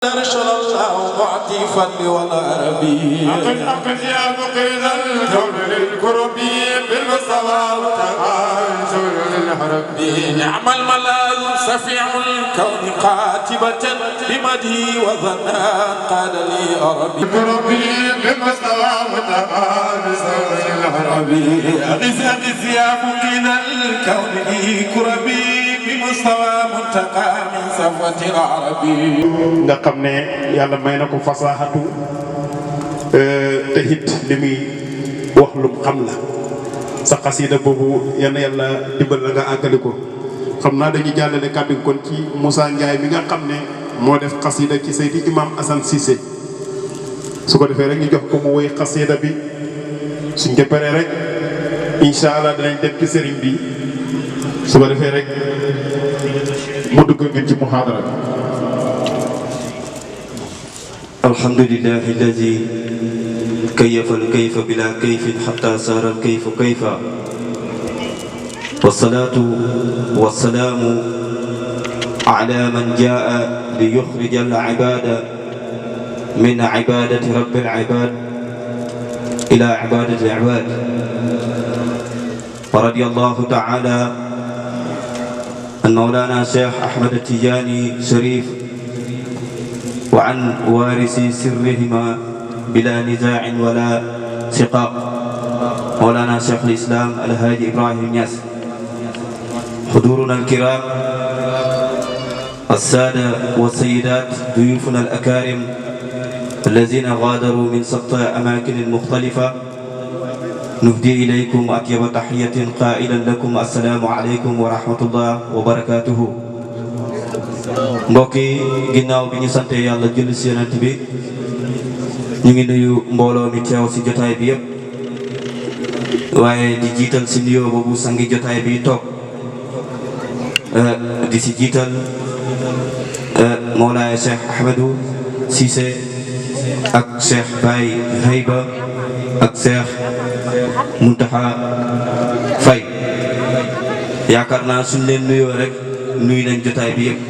أرشد الله معطي فضل والعربي أقل يا مقيل الكون للكربي بالمصطفى وتعالى للحربي نعم الملاذ سفيع الكون قاتبة بمدي وظنان قال لي أربي الكربي بالمصطفى وتعالى للحربي أغث يا مقيل الكون لي كربي بمستوى منتقى من صفوة العربي nga xam ne yàlla may na ko fasaaxatu te it li muy wax lu xam la sa xasida boobu yal na yàlla dimbal la nga àggali ko xam naa dañuy jàllale kàddu kon ci Moussa Ndiaye mi nga xam ne moo def xasida ci Seydi Imam Assane Cissé su ko defee rek ñu jox ko mu woy xasida bi suñ ko paree rek incha allah danañ dem ci sëriñ bi su ko defee rek mu dugg ngeen ci muhaadara bi. الحمد لله الذي كيف الكيف بلا كيف حتى صار الكيف كيفا والصلاة والسلام على من جاء ليخرج العباد من عبادة رب العباد إلى عبادة العباد ورضي الله تعالى عن مولانا شيخ أحمد التجاني شريف وعن وارثي سرهما بلا نزاع ولا شقاق مولانا شيخ الإسلام الهادي إبراهيم نياس حضورنا الكرام السادة والسيدات ضيوفنا الأكارم الذين غادروا من شتى أماكن مختلفة نهدي إليكم أطيب تحية قائلا لكم السلام عليكم ورحمة الله وبركاته mbokk yi ginnaaw bi ñu sante yàlla julli ci yonent bi ñu ngi nuyu mbooloo mi teew ci jotaay bi yëpp waaye di jiital ci nuyoo boobu sangi jotaay bi toog di ci jiital Mawlaaya Cheikh Ahmadou Cissé ak Cheikh Baye Hayba ak Cheikh Muntaha Faye yaakaar naa suñ leen nuyoo rek nuyu nañ jotaay bi yëpp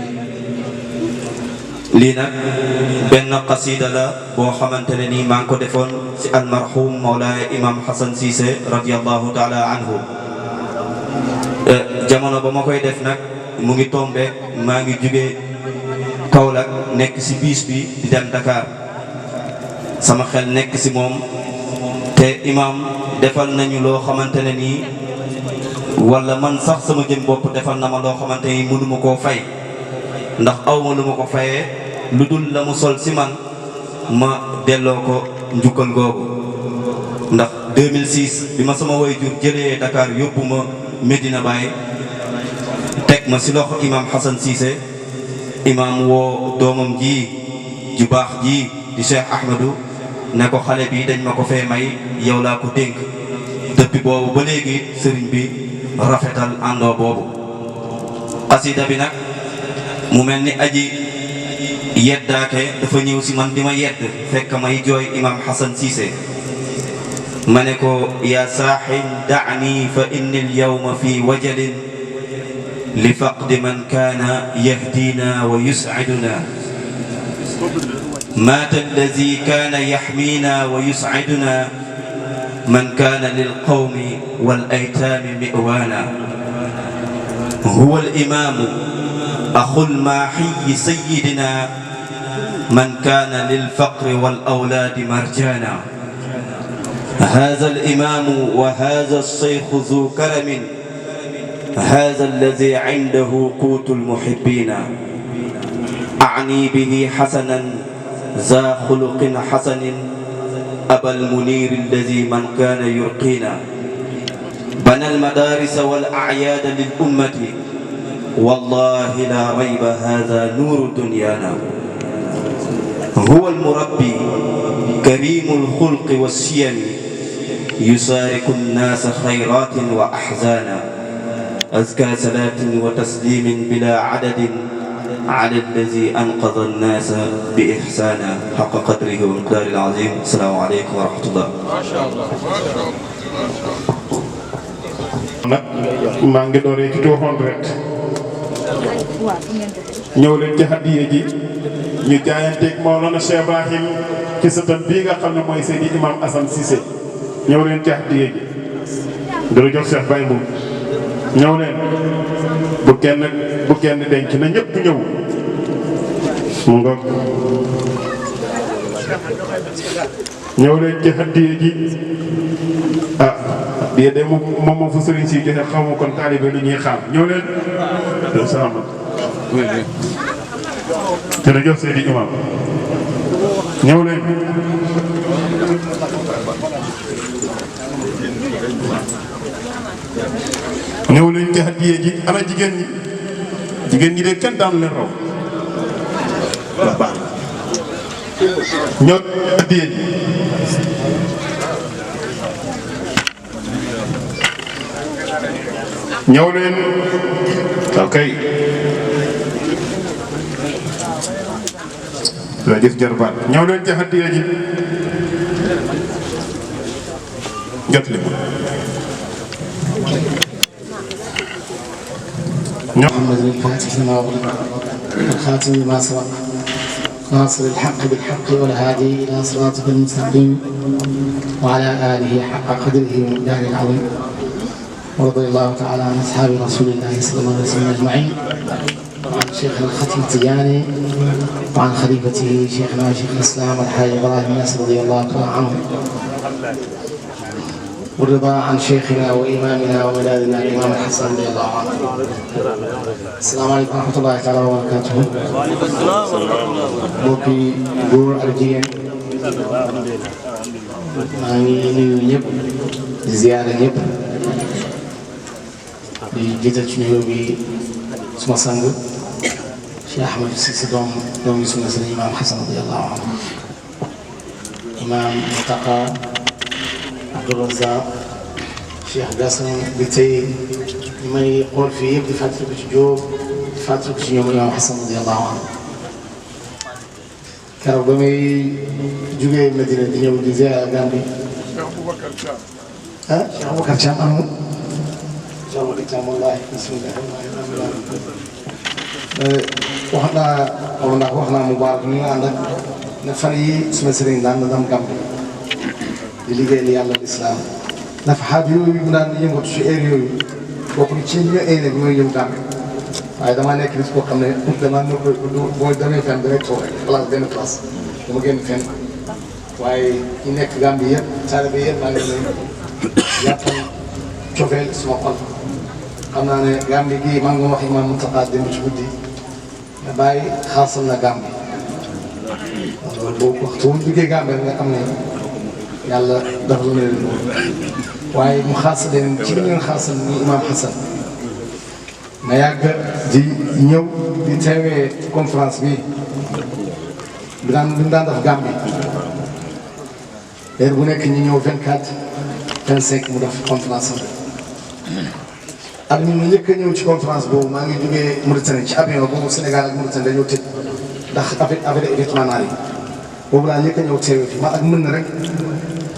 lii nag benn qasida la boo xamante ne nii maa ngi ko defoon ci almarhum Mawlaaya Imam Hassan Cissé radiyallahu taala anhu jamono ba ma koy def nag mu ngi tombe maa ngi jóge Kaolack nekk ci biis bi di dem Dakar sama xel nekk ci moom te imam defal nañu loo xamante ne nii wala man sax sama jëm bopp defal na ma loo xamante ni mënuma koo fay ndax awma lu ma ko fayee lu dul la mu sol ci man ma delloo ko njukkal googu ndax 2006 bi ma sama waajur jëlee Dakar yóbbu ma Medina Baye teg ma ci loxo imam Hassan Cissé imam woo doomam ji ju baax ji di Cheikh Ahmadou ne ko xale bi dañ ma ko fee may yow laa ko dénk depuis boobu ba léegi sëriñ bi rafetal àndoo boobu xasida bi nag mu mel ni aji yeddaake dafa ñëw ci man di ma yedd fekk may jooy imam Hassan Cissé ma ne ko yaa saaxin da'ni fa inni al-yawma fi wajalin li faqdi man kaana yahdina wa yus'iduna maata allazi kaana yaxmiina wa yus'iduna man kaana lilqawmi wal aytaami mi'waana huwa al-imaamu أخو الماحي سيدنا من كان للفقر والأولاد مرجانا هذا الإمام وهذا الشيخ ذو كرم هذا الذي عنده قوت المحبين أعني به حسنا ذا خلق حسن أبا المنير الذي من كان يرقينا بنى المدارس والأعياد للأمة والله لا ريب هذا نور دنيانا هو المربي كريم الخلق والشيم يشارك الناس خيرات وأحزانا أزكى صلاة وتسليم بلا عدد على الذي أنقذ الناس بإحسانا حق قدره ومقداره العظيم السلام عليكم ورحمة الله ما شاء الله ما شاء الله nag maa ngi dooree ci 200 ñëw leen ci hadiya ji ñu jaayanteeg Mawlana Cheikh Ibrahim ci sëtam bii nga xam ne mooy Seydi Imam Assane Cissé ñëw leen ci hadiya ji dara jox Cheikh Baye Mbow ñëw leen bu kenn denc na ñëpp ñëw mu nga ñëw leen ci hadiya ji ah bii de moom moo fa sëriñ si joxe xaw ma kon taalibe lu ñuy xaar ñëw leen de sama jërëjëf Seydi Imam ñëw leen ñëw leen ci hadiya ji ana jigéen ñi de kenn daanu leen raw la baax ñëw hadiya ji ñëw leen ok la jëf jarbaat ñëw leen ci hadiya ji jot li محمد الفاتح لما أغلق والخاتم لما سبق ناصر الحق بالحق والهادي إلى صراطك المستقيم وعلى آله حق قدره ومقداره العظيم ورضي الله تعالى عن أصحاب رسول الله صلى الله عليه وسلم أجمعين وعن شيخنا الختم التجاني وعن خليفته شيخنا شيخ الإسلام الحاج إبراهيم ياسر رضي الله تعالى عنه والرضا عن شيخنا وإمامنا وملاذنا الإمام الحسن رضي الله عنه. السلام عليكم ورحمة الله تعالى وبركاته. mbokki góor ak jigéen maa ngi nuyu ñëpp di ziyaara ñëpp di jiital ci nuyoo bi suma sang Cheikh Ahmed Cissé doomu suma sëriñ Imam Hassan radiyallahu anhu Imam Mutaqa Abdourazaq Cheikh Gassam bi tey ñu may xool fii yëpp di fàttaliku ci Jóob di fàttaliku ci ñoom Imam Hassan radiyallahu anhu keroog ba may jugee Medina di ñëw di ziyaara Gambie ah Cheikh Aboubacar Thiam amul Cheikh Aboubacar Thiam wallaahi bismillah wax naa mu baax ñu ànd ak ne fan yi suma sëriñ daan na dem Gambie di liggéey li yàlla lislaam dafa xaat yooyu mu daan yëngatu ci heure yooyu bokk ci ñu heure bi mooy ñëw Gambie waaye damaa nekk bis boo xam ne damaa boo demee fenn damay toog rek place benn place dama génn fenn waaye ñu nekk Gambie yëpp taalibe yëpp maa ngi leen yàppal cofeel suma xol xam naa ne Gambie gii maa ngi wax Imam Mountakha démb ci guddi nga bàyyi xaasal na Gambie boobu waxtu bu mu duggee Gambie nga xam ne yàlla dafa la leen waaye mu xaasal leen ci li ngeen xaasal ni Imam Hassan ma yàgg di ñëw di teewee conférence bi daan def Gambie heure bu nekk ñu ñëw 24 25 mu def conférence am. ak ñu njëkk a ñëw ci conférence boobu maa ngi jógee Mauritanie ci avion boobu Sénégal ak Mauritanie dañoo tëj ndax affaire évitement naar yi boobu laa njëkk a ñëw teewee fii ma ak mën na rek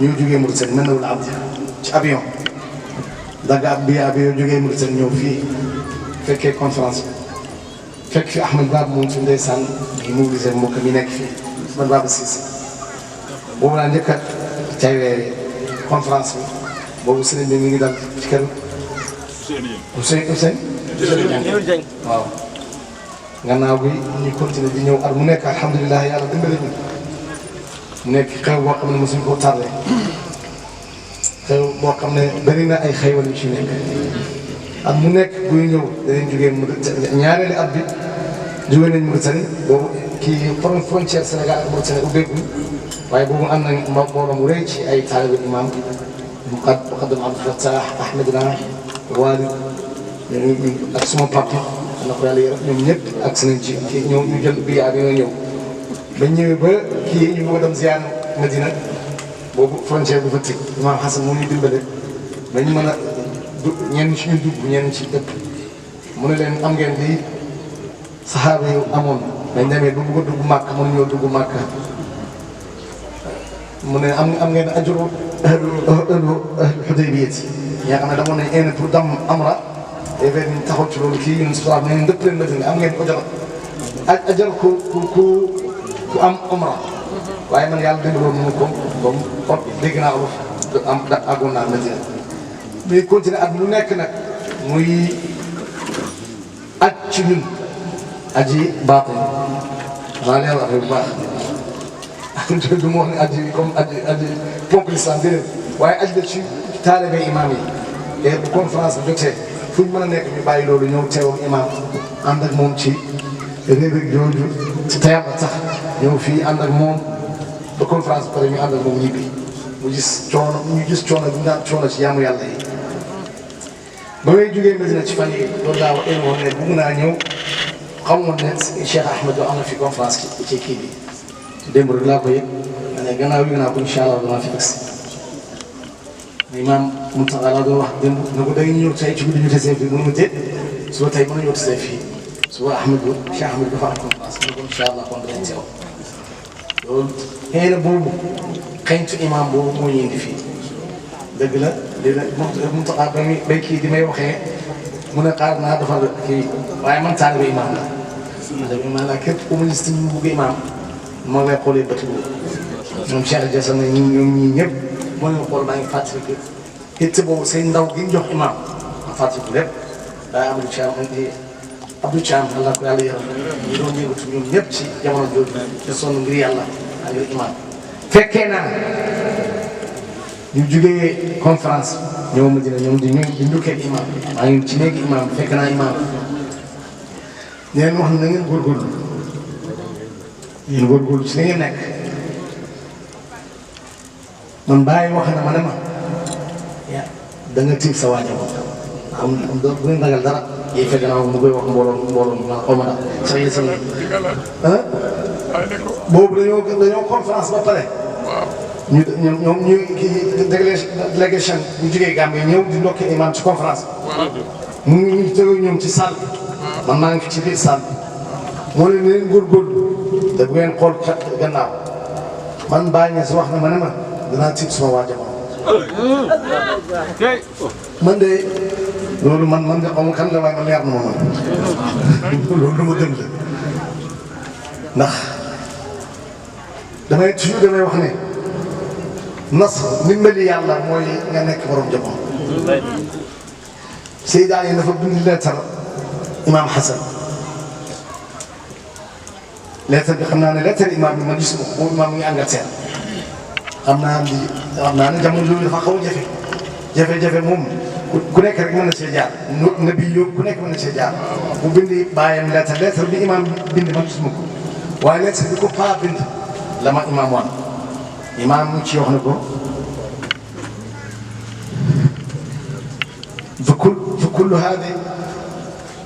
ñoo jógee Mauritanie mën na wala abdi ci avion dagg ab bi avion jógee Mauritanie ñëw fii fekkee conférence bi fekk fi Ahmed Baba moom fi ndeysaan di mobilisé mbokk mi nekk fii Ahmed Baba Cissé boobu laa njëkk a teewee conférence bi boobu sëriñ bi mi ngi dal ci kër Ousseyn waaw gannaaw bi ñu continuer di ñëw at mu nekk alhamdulilah yàlla dimbali ñu mu nekk xew boo xam ne mosuñ koo tardé xew boo xam ne bëri na ay xeywal yu ci nekk at mu nekk buy ñëw danañ jógee ñaareeli at bi jógee nañ Mauritanie boobu kii frontière Sénégal ak Mauritanie ubbeeku waaye boobu am nañ mbooloo mu rëy ci ay taalibe imam muqaddam Abdou Fattah Ahmed Naa Walid ak suma papa na ko yàlla yërëm ñoom ñëpp ak seen ci kii ñëw ñu jël bii ak ñoo ñëw ba ñëwee ba kii ñu bëgg a dem ziar Medina boobu frontière bu fa tëj Imam Hassan moom ñu dimbale ba ñu mën a ñenn ci ñu dugg ñenn ci dëkk mu ne leen am ngeen di saxaaba yi amoon dañ demee ba bëgg a dugg màkk mënuñoo dugg màkk mu ne am ngeen ajru ahlu Hudaybiyya yaakaar naa damoon nañ een pour dam amra event taxaw ci loolu kii ñun subaab ne ndëpp leen Madina am ngeen ko jot ajal ku ku am umra waaye man yàlla déggaloon mu ko comme dégg naa ko am àggoon naa Madina muy continuer at lu nekk nag muy aj ci ñun aji baatin maa leen wax bu baax du ma wax ne aji comme aji ponk l'islam déedéet waaye aj la ci taalibe imaam yi et bu conférence bi jotee fu ñu mën a nekk ñu bàyyi loolu ñëw teewam imaam ànd ak moom ci réew jooju ci tayam a tax ñëw fii ànd ak moom ba conférence bi pare ñu ànd ak moom ñibbi mu gis coono ñu gis coono bi ñu daan coono ci yaamu yàlla yi ba may jógee Medina ci fan yi loolu daa wax woon ne bëgg naa ñëw xamoon ne Cheikh Ahmed am na fi conférence ci kii bi démb rek laa ko yëg ma ne gannaaw yi naa ko incha allah dama fi agsi Imaam Mountakha laa doon wax démb ne ko da ngeen ñëw tey ci guddi ñu tesee fii mënu ma déet suba tey mën nañoo tesee fii suba Ahmedou Cheikh Ahmed dafa am conférence ma ne ko incha allah kon danañ teew loolu xëy na boobu xëyntu imaam boobu moo ñu indi fii dëgg la léegi nag Mountakha ba muy bay kii di may waxee mu ne xaar naa dafa kii waaye man taalibe imaam la. taalibe imaam la képp ku ma gis ñu bugg imaam moo lay xoolee bët boobu ñoom Cheikh Diassane ñoom ñii ñëpp moo leen xool maa ngi fàttaliku it boobu seen ndaw gi ñu jox imaam ma fàttaliku lépp daa Abdou Thiam Allah ko yàlla yaram ñu doon yëngatu ñoom ñëpp ci jamono jooju te sonn ngir yàlla ak ngir imaam fekkee naa ñu jugee conférence ñëw ma dina ñoom di njukkee imaam maa ngi ci néegi imaam fekk naa imaam leen wax na ngeen góorgóorlu yéen góorgóorlu ci li ngeen nekk man bàyyi wax na ma ne ma da nga tiim sa waajo am bu ngeen ragal dara yi fekk naa mu koy wax mbooloo ma xaw ma daal sax yéen sama boobu dañoo conférence ba pare ñoom ñu kii délégation bu jógee Gambie ñëw di ndokkee imam ci conférence mu ngi tëgg ñoom ci salle bi man maa ngi fi ci biir salle bi moo leen leen góorgóorlu te bu ngeen xool gannaaw man bàyyi na si wax na ma ne ma danaa tiit suma waa jamono man de loolu man de xaw ma kan la waaye man leer na ma man loolu lu ma gëm la ndax damay wax ne nas ndimbali yàlla mooy nga nekk borom jamono Seydina yi dafa bind leetar Imam Hassan leetar bi xam naa ne leetar imam bi man gisuma ko boobu imam mi ngi Angleterre xam naa ne jamono jooju dafa xaw a jafe-jafe moom ku nekk rek mën na see jaar nabi yóbbu ku nekk mën na see jaar bu bindi bàyyam leetar bi imam bind man gisuma ko waaye leetar bi ko paa bind la ma imam wan imam mu ci wax na ko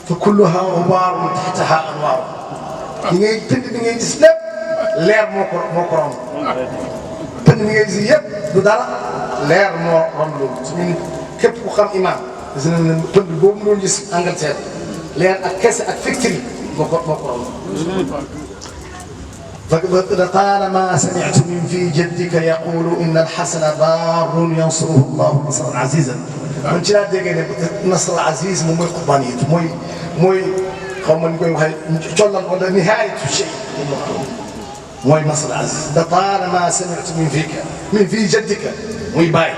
fa kulluha ghubaarun tahtaha anwaar li ngay bind li ngay gis lépp leer moo ko romb bind li ngay gis yëpp du dara leer moo romb loolu suñu nit képp ku xam imam gis nañ ne pënd boobu doon gis Angleterre leer ak kese ak factory moo ko romb فطالما سمعت من في جدك يقول إن الحسن بار ينصره الله نصرا عزيزا من جلاد دقيقة نصر العزيز مو قربانية موي خم نقول هاي جل ولا نهاية الشيء موي نصر العزيز طالما سمعت من في جدك موي باي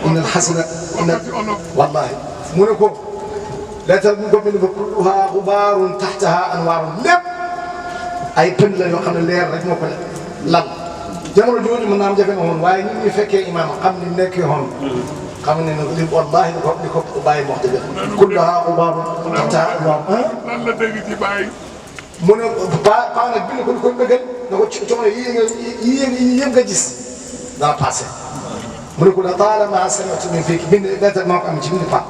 إن الحسن والله منكم لا تلقوا من كلها غبار تحتها أنوار لب ay pënd la yoo xam ne leer rek moo ko lal jamono jooju mën naa am jafe na woon waaye ñun ñu fekkee imaam xam ni nekkee woon xam ne nag li wallaahi li ko bàyyi wax dëgg kullaha ghubaarun tahtaha anwaar lan la dégg ci bàyyi mu ne paa nag bind ko di koy bëggal na ko coono yii nga gis dana passé mu ne ko la taalama sami'tu min fiik bind lettre moo ko am ci bind paa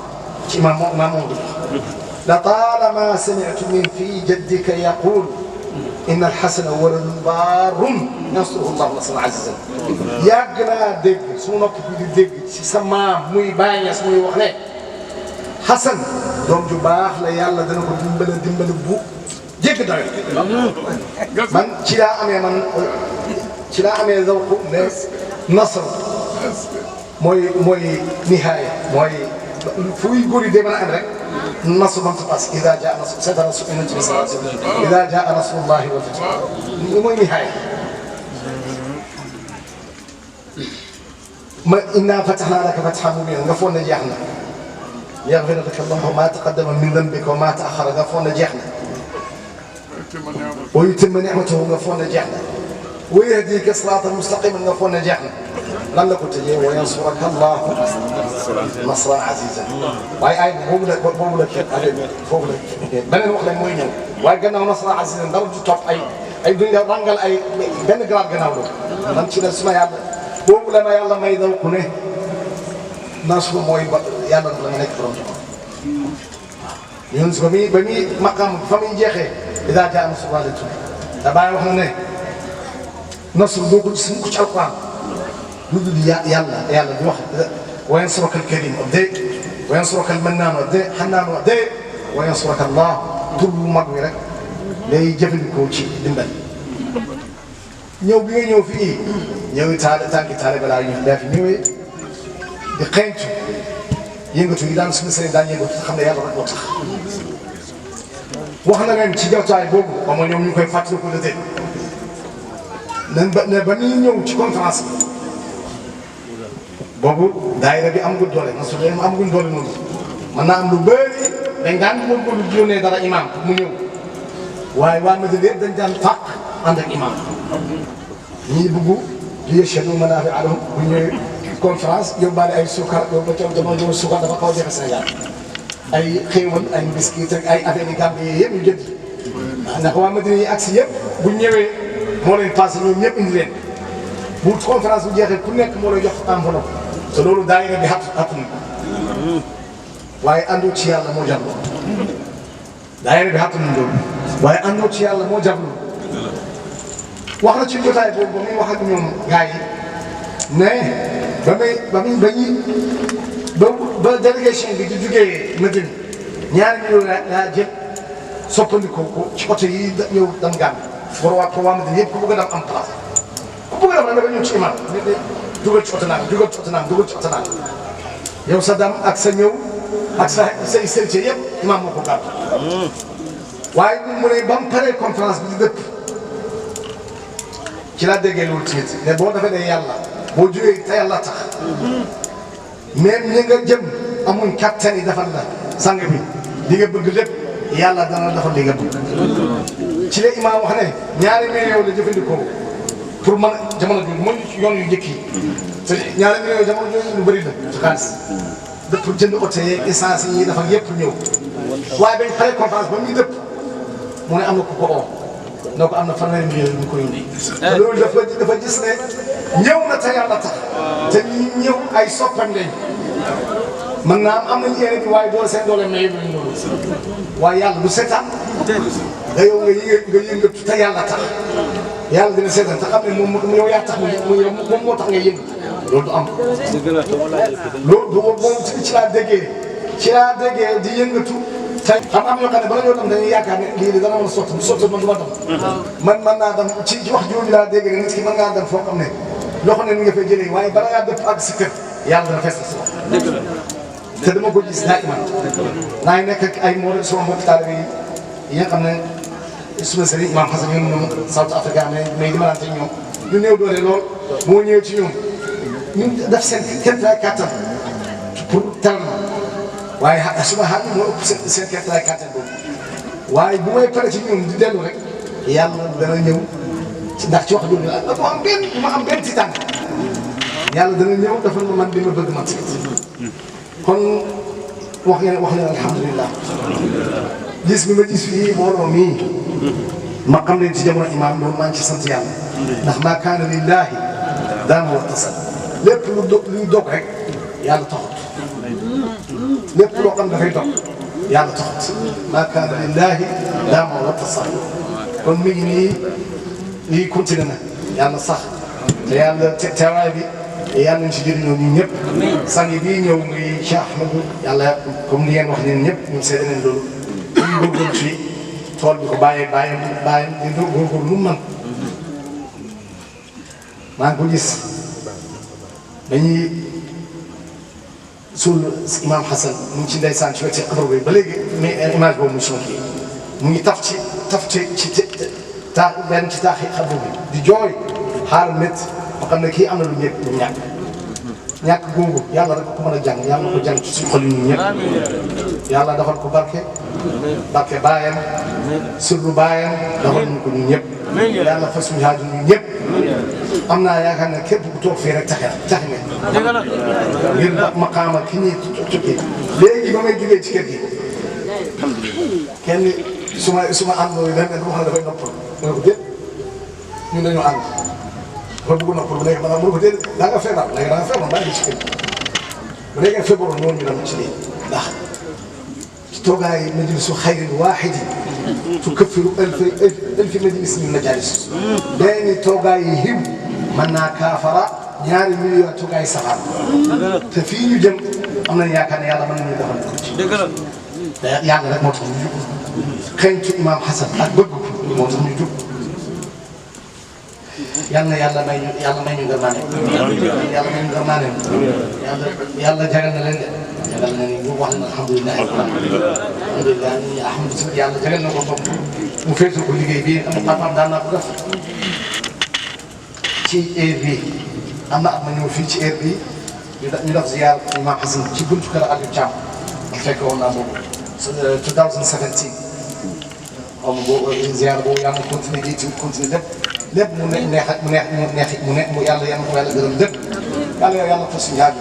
ci imaam moo dëgg la taalama sami'tu min fii jaddika yaqul إن الحسن ولد بار ينصره الله نصرا عزيزا yàgg naa dégg su ma nopp bi di dégg ci sa maam muy Baay Ñas muy wax ne Xasan doom ju baax la yàlla dana ko dimbale bu jégg dawe man ci laa amee zawqu ne nasr mooy nihaaya mooy fu góor yi dee mën a am rek nasru man pass ida jaa nasru seetaan su inna ci sallallahu alayhi wa sallam ida jaa nasrullahi wal fath mooy nihaaya ma inna fatahna laka fathan mubiinan nga foog ne jeex na yaghfir laka Allahu ma taqaddama min dhanbika wa ma ta'akhkhara nga foog ne jeex na wa yutimma ni'matahu nga foog ne jeex na wa yahdika siratan mustaqiman nga foog ne jeex na lan la ko tëjee wa yansuraka Allahu nasran azizan waaye ay boobu la kii foofu la beneen wax la mooy ñëw waaye gannaaw nasran azizan dara du topp ay duñ la rangal ay benn grade gannaaw la man ci la suma yàlla boobu la ma yàlla may daw ku ne nasru mooy ba yàlla la nga nekk borom ñun ba muy maqam fa muy jeexee idaa jaa nasrullaahi da bàyyi wax na ne nasru doo ko gis ko ci alquran lu dul yàlla di wax wa yansuraka al-karim de wa yansuraka al-mannaan de xannaan de wa yansuraka Allah tur bu mag wi rek day jëfandikoo ci dimbal ñëw bi nga ñëw fii ñëwi tànki taale balaa ñu daa fi ñëwee di xeeñtu yëngatu yi daan suñu sëriñ daan yëngatu xam ne yàlla rek moo tax wax na leen ci jawtaay boobu xam nga ñoom ñu koy fàttaliku la dégg ne ba ñuy ñëw ci conférence bi boobu daayira bi amagul doole nasu leen amagul doole noonu mën naa am lu bëri dañ daan góorgóorlu di yónnee dara imam pour mu ñëw waaye waa Madina yëpp dañ daan fàq ànd ak imam ñii bugg di yashhadu manaafi'a lahum bu ñëwee conférence yóbbaale ay suukar yow ba jamono jooju suukar dafa xaw a jafe Sénégal ay xéewal ay biscuit ak ay affaire yi gàmb yi yëpp ñu jënd ndax waa Madina yi agsi yëpp bu ñëwee moo leen passé ñoom ñëpp indi leen bu conférence bu jeexee ku nekk moo lay jox enveloppe te loolu daayira bi xat na waaye àndoo ci yàlla moo jar loolu daayira bi xat na loolu waaye àndoo ci yàlla moo jar loolu wax na ci jotaay boobu ba muy wax ak ñoom gars yi ne ba délégation bi di jugee Madina ñaari millions laa jël soppandikoo ko ci oto yi ñëw dem Gàmbi pour waa Madina yëpp ku bëgg a dem am place ku bëgg a dem nag dafa ñëw ci imam dugal ci oto naan dugal ci oto naan dugal ci oto naan yow sa dam ak sa ñëw ak say sëriñ yëpp imam moo ko gàtt waaye mu ne ba mu paree conférence bi di dëpp ci laa déggee loolu tamit ne boo defee ne yàlla boo jógee te yàlla tax même ñi nga jëm amuñ kattan yi defal la sang bi li nga bëgg lépp yàlla dana defal li nga bëgg ci la imaam wax ne ñaari millions la jëfandikoo pour mën a jamono jooju mooy yoon yu njëkk yi te ñaari millions jamono jooju lu bëri la ci xaalis de pour jënd oto yeeg essence yi dafa yëpp ñëw waaye bañ pare conférence ba muy dëpp mu ne am na ku ko oo ne ko am na fanweeri millions ñu ko yónnee te loolu dafa gis ne ñëw na te yàlla tax te ñi ñëw ay soppam lañ mën naa am nañu yéene bi waaye doole seen doole may ñu loolu waaye yàlla du seetaan da yow nga yëngatu te yàlla tax yàlla dina seetaan te xam ne moom yow yaa tax moom moo tax nga yëngu loolu du am loolu moom ci laa déggee di yëngatu te xam am ñoo xam ne bala ñoo dem dañuy yaakaar ne lii dana mën a sotti bu sotti man du ma dem man mën naa dem ci wax jooju laa dégg ne nit ki mën ngaa dem foo xam ne loxo ne ni nga fay jëlee waaye bala ngaa dëpp ak si kër yàlla dana fees si wax te dama ko gis naa iman naa ngi nekk ak ay moo sama mbokk taalibe yi nga xam ne suma sëriñ Imam Xasan ñoom ñoom South Africa mais dimalante ñoom ñu néew doole lool moo ñëwee ci ñoom ñu def seen kéemtalaay kàttan pour teral ma waaye suma xaar moo ëpp seen kéemtalaay kàttan boobu waaye bu may pare ci ñoom di dellu rek yàlla dana ñëw ndax ci wax dëgg la ma am benn tiitaan yàlla dana ñëw dafa man li ma bëgg man kon wax ngeen alhamdulilah gis bi ma gis fii mbooloo mii ma xam leen ci jamono imaam loolu maa ngi ci sant yàlla ndax maa kaana lillaahi daama wa tasal lépp luy dog rek yàlla taxut lépp loo xam dafay dog yàlla taxut maa kaana lillaahi daama wa tasal kon mi ngi nii lii continué na yàlla sax te yàlla teewaay bi yàlla nañ si jëriñoo ñun ñëpp sang bii ñëw muy Cheikh Ahmadou yàlla comme li ngeen wax ñun ñëpp ñun seede nañ loolu ñu góorgóorlu fii tool bi ko bàyyee di góorgóorlu lu mu mën maa ngi ko gis dañuy suul Imam Hassan mu ngi ci ndeysaan ci wetu xabru bi ba léegi mais image boobu mu suma kii mu ngi taf ci taax benn ci taaxi xabru bi di jooy xaaral métti ma xam ne kii am na lu ñëpp lu ñàkk googu yàlla rek ko mën a jàng yàlla na ko jàng ci suñu xol yi ñun ñëpp yàlla defal ko barke baayam sirru baayam defal ñu ko ñun ñëpp yàlla fas suñu haaju ñun ñëpp am naa yaakaar ne képp ku toog fii rek taxe nga ngir maqaama ki ñuy tukki léegi ba may jógee ci kër gi kenn su ma àndoo yi dañ ne wax na dafay noppal mu ne ko déet ñun dañoo ànd dafa bëgg noppal bu léegi maanaam mu ne ko déet da nga feebar léegi da nga feebar bàyyi ci kër gi bu léegi feebaroon noonu ñu dem ci lii ndax ci toogaay majlisu xayrin waaxidi tukaffiru alfi majlis min majaalis benn toogaay yi xiw mën naa kaafara ñaari million toogaay safar te fii ñu jëm am nañu yaakaar ne yàlla mën nañu defal ko ci yàlla rek moo tax ñu jub xeeñtu Imam Hassan ak bëgg ko moo tax ñu jub yal na yàlla may ñu ngërmaane yàlla may ñu ngërmaane yàlla jagal na leen de jagal na ni ñu wax leen alhamdulilah alhamdulilah ni alhamdulilah yàlla jagal na ko bopp mu féete ko liggéey bii am papaam daan naa ko def ci heure bii am na at ma ñëw fii ci heure bii ñu def ziar Imam Hassan ci buntu kër Aliou Thiam fekk woon naa boobu 2017 xam boobu ziar boobu yàlla na continuer di continuer lépp mu yàlla yan ko yàlla gërëm lépp yàlla fas suñu yaaju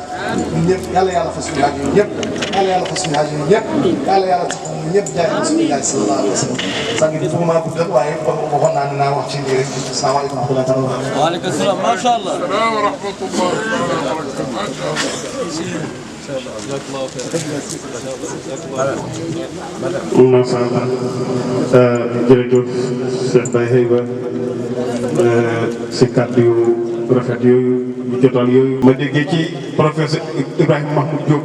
ñun ñëpp yàlla fas suñu yaaju ñun ñëpp yàlla fas suñu yaaju ñun ñëpp yàlla taxaw ñun ñëpp jaay Rasulullah sallallahu alayhi wa sallam sànq bi bëgg maa guddal waaye waxoon naa ne naa wax ci lii rek asalaamaaleykum wa rahmatulah. waaleykum salaam macha allah. wa rahmatullah. macha allah jërëjëf Cheikh Baye Heyba si kàddu yu rafet yooyu yu jotal yooyu. ma déggee ci professeur Ibrahima Mahmoud Diop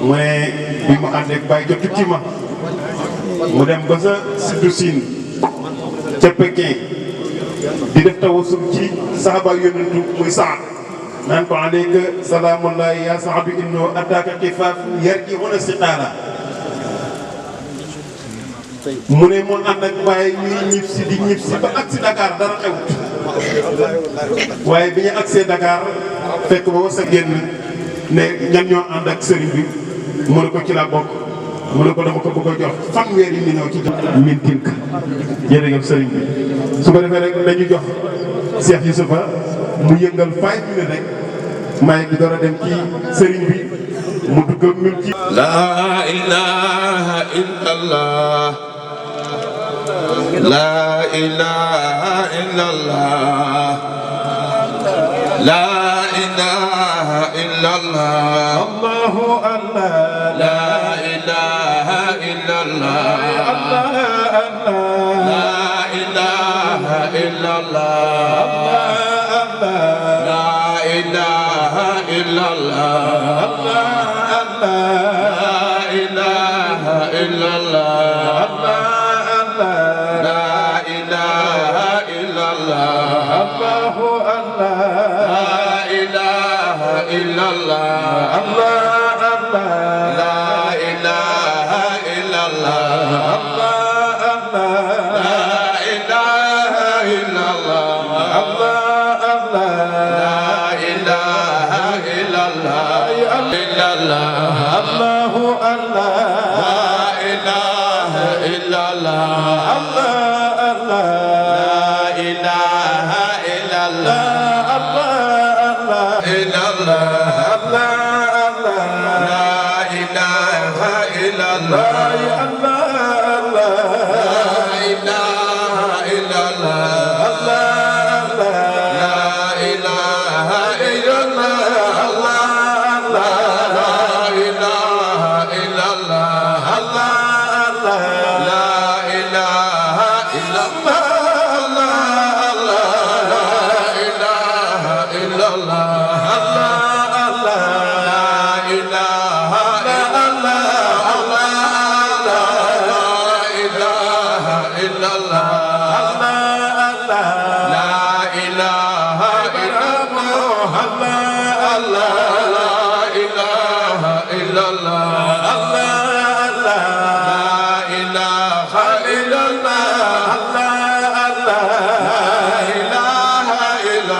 mu ne bi mu ànd ak Baye jot tukki ma mu dem ba sa Siddu Siin ca Pékin di def tawasul ci saxaba yonentu muy Saad naan ko aleyka salaamullahi ya Saadu inno attaaka xifaaf yarji'una siqaala mu ne mu ànd ak Baye ñuy ñib si ba agsi Dakar dara xewut waaye bi ñu agsee Dakar fekk ba wasa génn ne ñan ñoo ànd ak sëriñ bi mu ne ko ci la bokk mu ne ko dama ko bëgg a jox fanweeri million ci jox min tinka jërëjëf sëriñ bi su ko defee rek dañu jox Cheikh Youssoufa mu yëngal 5 minutes rek may bi door a dem ci sëriñ bi mu dugg ak ñun ci La ilaha illallah La ilaha illallah La ilaha illallah Allahu Allah La ilaha illallah Allah La ilaha illallah La ilaha illallah La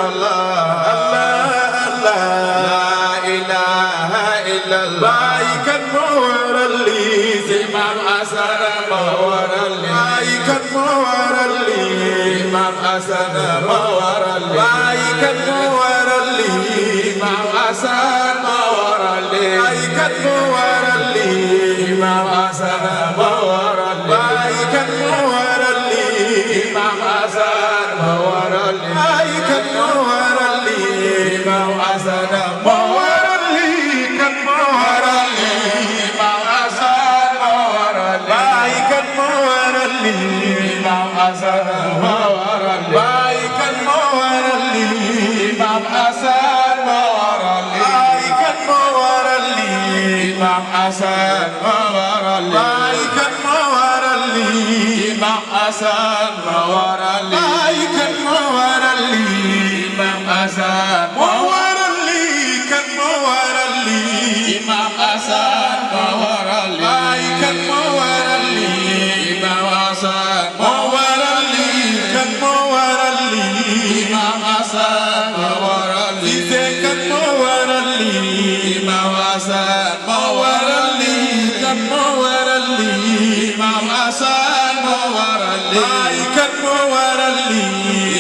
الله لا إله إلا الله بايك المور اللي إمام حسن مور اللي بايك المور اللي إمام حسن مور اللي بايك المور اللي إمام حسن مور اللي بايك المور اللي إمام حسن مور اللي بايك المور اللي إمام حسن مور اللي بايك المور اللي إمام حسن مور اللي كالمور اللي إمام حسن مور اللي بايك المور اللي إمام حسن مور اللي بايك المور اللي إمام حسن مور اللي بايك المور اللي إمام حسن مور اللي بايك المور اللي إمام حسن مور اللي بايك المور اللي إمام حسن مور اللي كالمور اللي إمام حسن مور اللي بايك المور اللي إمام حسن مور اللي كالمور اللي إمام حسن مور اللي كالمور اللي إمام حسن مور اللي كالمور اللي إمام حسن مور اللي بايك المور اللي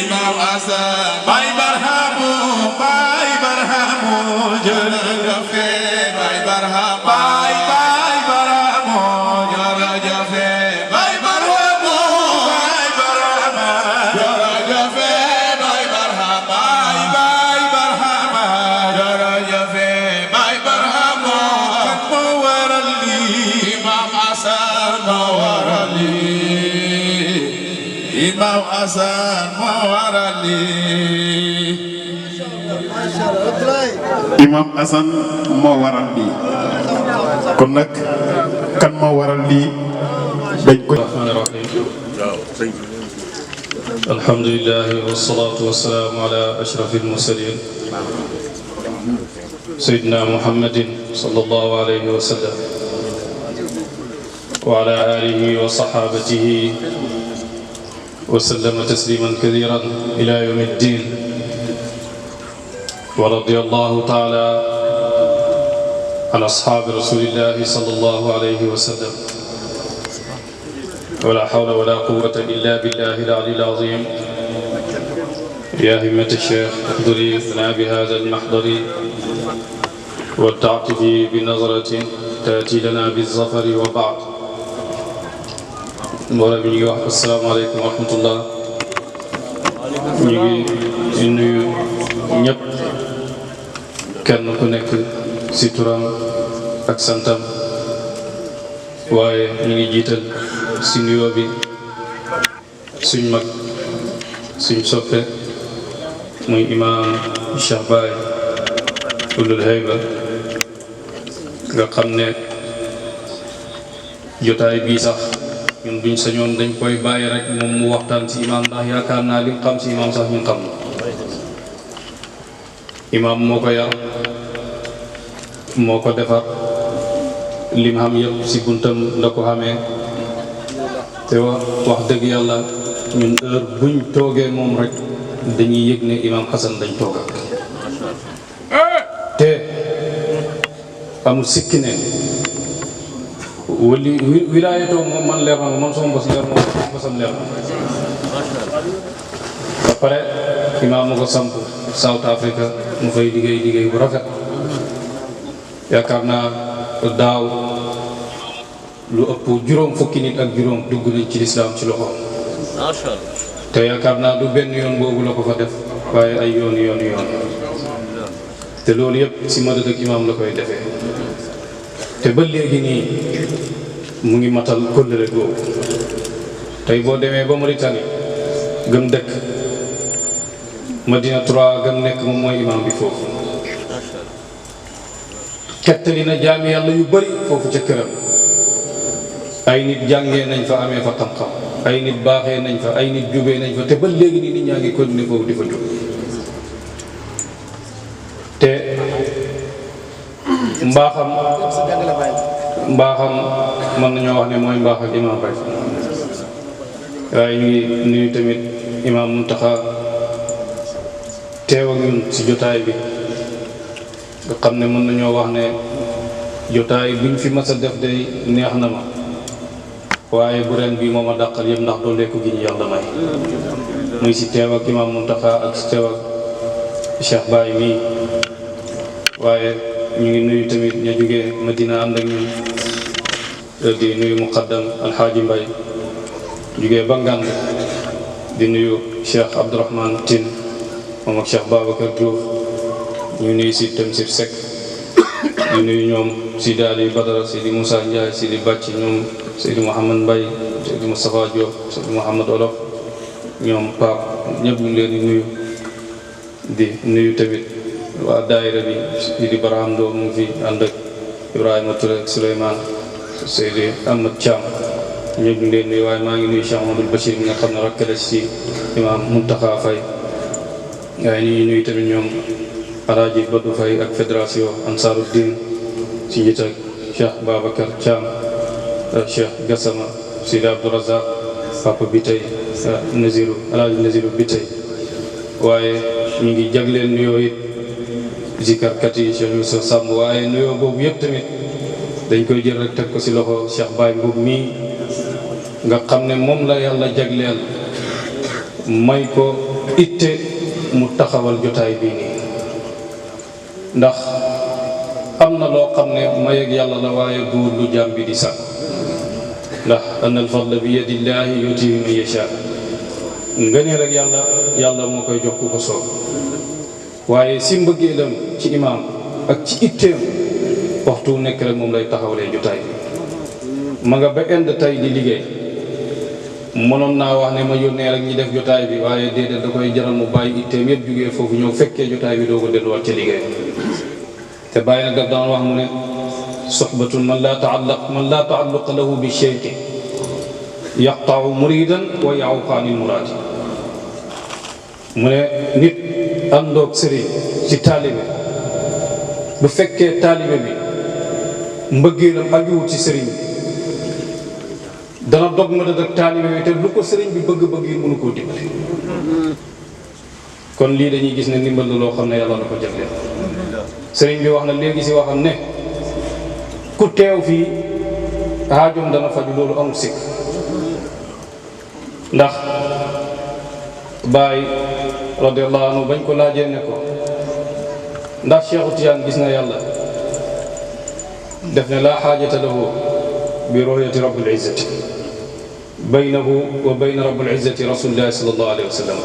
إمام حسن باي برهامو جرجفه باي برهام باي برهامو جرجفه باي برهامو جرجفه باي برهام باي برهام جرجفه باي برهامو كالمور اللي إمام حسن مور اللي إمام حسن مور اللي Imam Assane moo waral lii kon nag kan moo waral lii dañ ko الرحمن الرحيم الحمد لله والصلاة والسلام على أشرف المرسلين سيدنا محمد صلى الله عليه وسلم وعلى آله وصحابته وسلم تسليما كثيرا إلى يوم الدين ورضي الله تعالى عن أصحاب رسول الله صلى الله عليه وسلم ولا حول ولا قوة إلا بالله العلي العظيم يا همة الشيخ احضري لنا بهذا المحضر والتعطفي بنظرة تأتي لنا بالظفر وبعد السلام عليكم ورحمة الله nuyu ñëpp kenn ku nekk ci turam ak santam waaye ñu ngi jiital ci nuyoo bi suñ mag suñ soppe muy imaam Cheikh Baye Ulul Hayba nga xam ne jotaay bii sax ñun duñ sañoon dañ koy bàyyi rek moom mu waxtaan ci imaam ndax yaakaar naa li xam ci imaam sax ñun xam na imaam moo ko yar moo ko defar lim xam yëpp ci buntam la ko xamee te wax dëgg yàlla ñun heure buñ toogee moom rek dañuy yëg ne imaam Xasan dañ toog ak te amul sikki ne wali wilaayatoo moom man leer na ma man sama bos leer moom sama bosam leer na ba pare imaam ma ko samp South Africa mu fay liggéey bu rafet yaakaar naa daaw lu ëpp juróom fukki nit ak juróom dugg nañ ci lislaam ci loxo te yaakaar naa du benn yoon boobu la ko fa def waaye ay yoon te loolu yëpp ci madad ak imaam la koy defee te ba léegi nii mu ngi matal kóllëre googu tey boo demee ba Mauritanie gëm dëkk Madina 3 gëm nekk moom mooy imaam bi foofu kettali na jaami yàlla yu bari foofu ca këram ay nit jàngee nañ fa amee fa xam-xam ay nit baaxee nañ fa ay nit jubee nañ fa te ba léegi nii nit ñaa ngi continuer foofu di fa jub te mbaaxam mën nañoo wax ne mooy mbaax ak imaam rek waaye ñu ngi nuyu tamit imaam Muntaxa teew ak ñun ci jotaay bi nga xam ne mën nañoo wax ne jotaay biñ fi mas a def day neex na ma waaye bu ren bii moom a dàqal yëpp ndax doo lekku gi ñu yàlla may muy si teew ak Imam Muntaxa ak si teew ak Cheikh Baye mii waaye ñu ngi nuyu tamit ña jógee Madina ànd ak ñun di nuyu muqaddam Alxaaji Mbay jógee ba Ngànd di nuyu Cheikh Abdourahmane Tine moom ak Cheikh Babacar Diouf ñu nuyu si Tamsir Seck di nuyu ñoom Sidi Ali Badara Sidi Moussa Ndiaye Sidi Bàcci ñoom Sidi Mouhamad Mbaye Sidi Moustapha Diop Sidi Mouhamad Olof ñoom Pape ñëpp ñu ngi leen di nuyu di nuyu tamit waa daayira bi Sidi Barham Lo mu ngi fi ànd ak Ibrahima Touré ak Souleymane Seydi Ahmad Thiam ñëpp ñu ngi leen nuyu waaye maa ngi nuyu Cheikh Amadou Bachir mi nga xam ne rakk la ci Imam Muntaxa Faye waaye ñu ngi nuyu tamit ñoom Alaaji Badou Faye ak fédération Ansaruddin ci njiit ak Cheikh Babacar Thiam Cheikh Gassama Sidi Abdourazaq Papa Bitey Naziru Alaaji Naziru Bitey waaye ñu ngi jagleel nuyoo it zikarkat yi Cheikh Youssou Samb waaye nuyoo boobu yëpp tamit dañ koy jël rek teg ko ci loxo Cheikh Baye Mboub mii nga xam ne moom la yàlla jagleel may ko itte mu taxawal jotaay bii nii ndax am na loo xam ne mayeeg yàlla la waaye du lu jaam bi di sax ndax anna al fadla bi yadillahi yutihi man yasha nga ne rek yàlla moo koy jox ku ko soob waaye si mbëggeelam ci imaam ak ci itteem waxtu nekk rek moom lay taxawalee jotaay bi ma nga ba ind tey di liggéey mënoon naa wax ne ma yónnee rek ñi def jotaay bi waaye déedéet da koy jaral mu bàyyi itteem yëpp jugee foofu ñëw fekkee jotaay bi doo ko delluwaat ca liggéey te bàyyi nag daf daan wax mu ne soxbatun man laa taalluqa lahu bi cheikhi yaqtau muridan wa yaawqa anil muraadi mu ne nit àndoog sëriñ ci taalibe bu fekkee taalibe bi mbëggeelam ajuwut ci sëriñ bi dana dog ma ak taalibe bi te lu ko sëriñ bi bëgg-bëgg yi mënu koo dimbali kon lii dañuy gis ne ndimbal la loo xam ne yàlla na ko jagleel sëriñ bi wax na léegi si waxam ne ku teew fii aajoom dana faju loolu amul sikk ndax Baay radiyallahu anhu bañ ko laajee ne ko ndax Cheikhu Tijaan gis na yàlla def ne laa xaajata lahu bi ru'yati rabbil izzati baynahu wa bayna rabbil izzati rasulillahi sallallahu alayhi wa sallam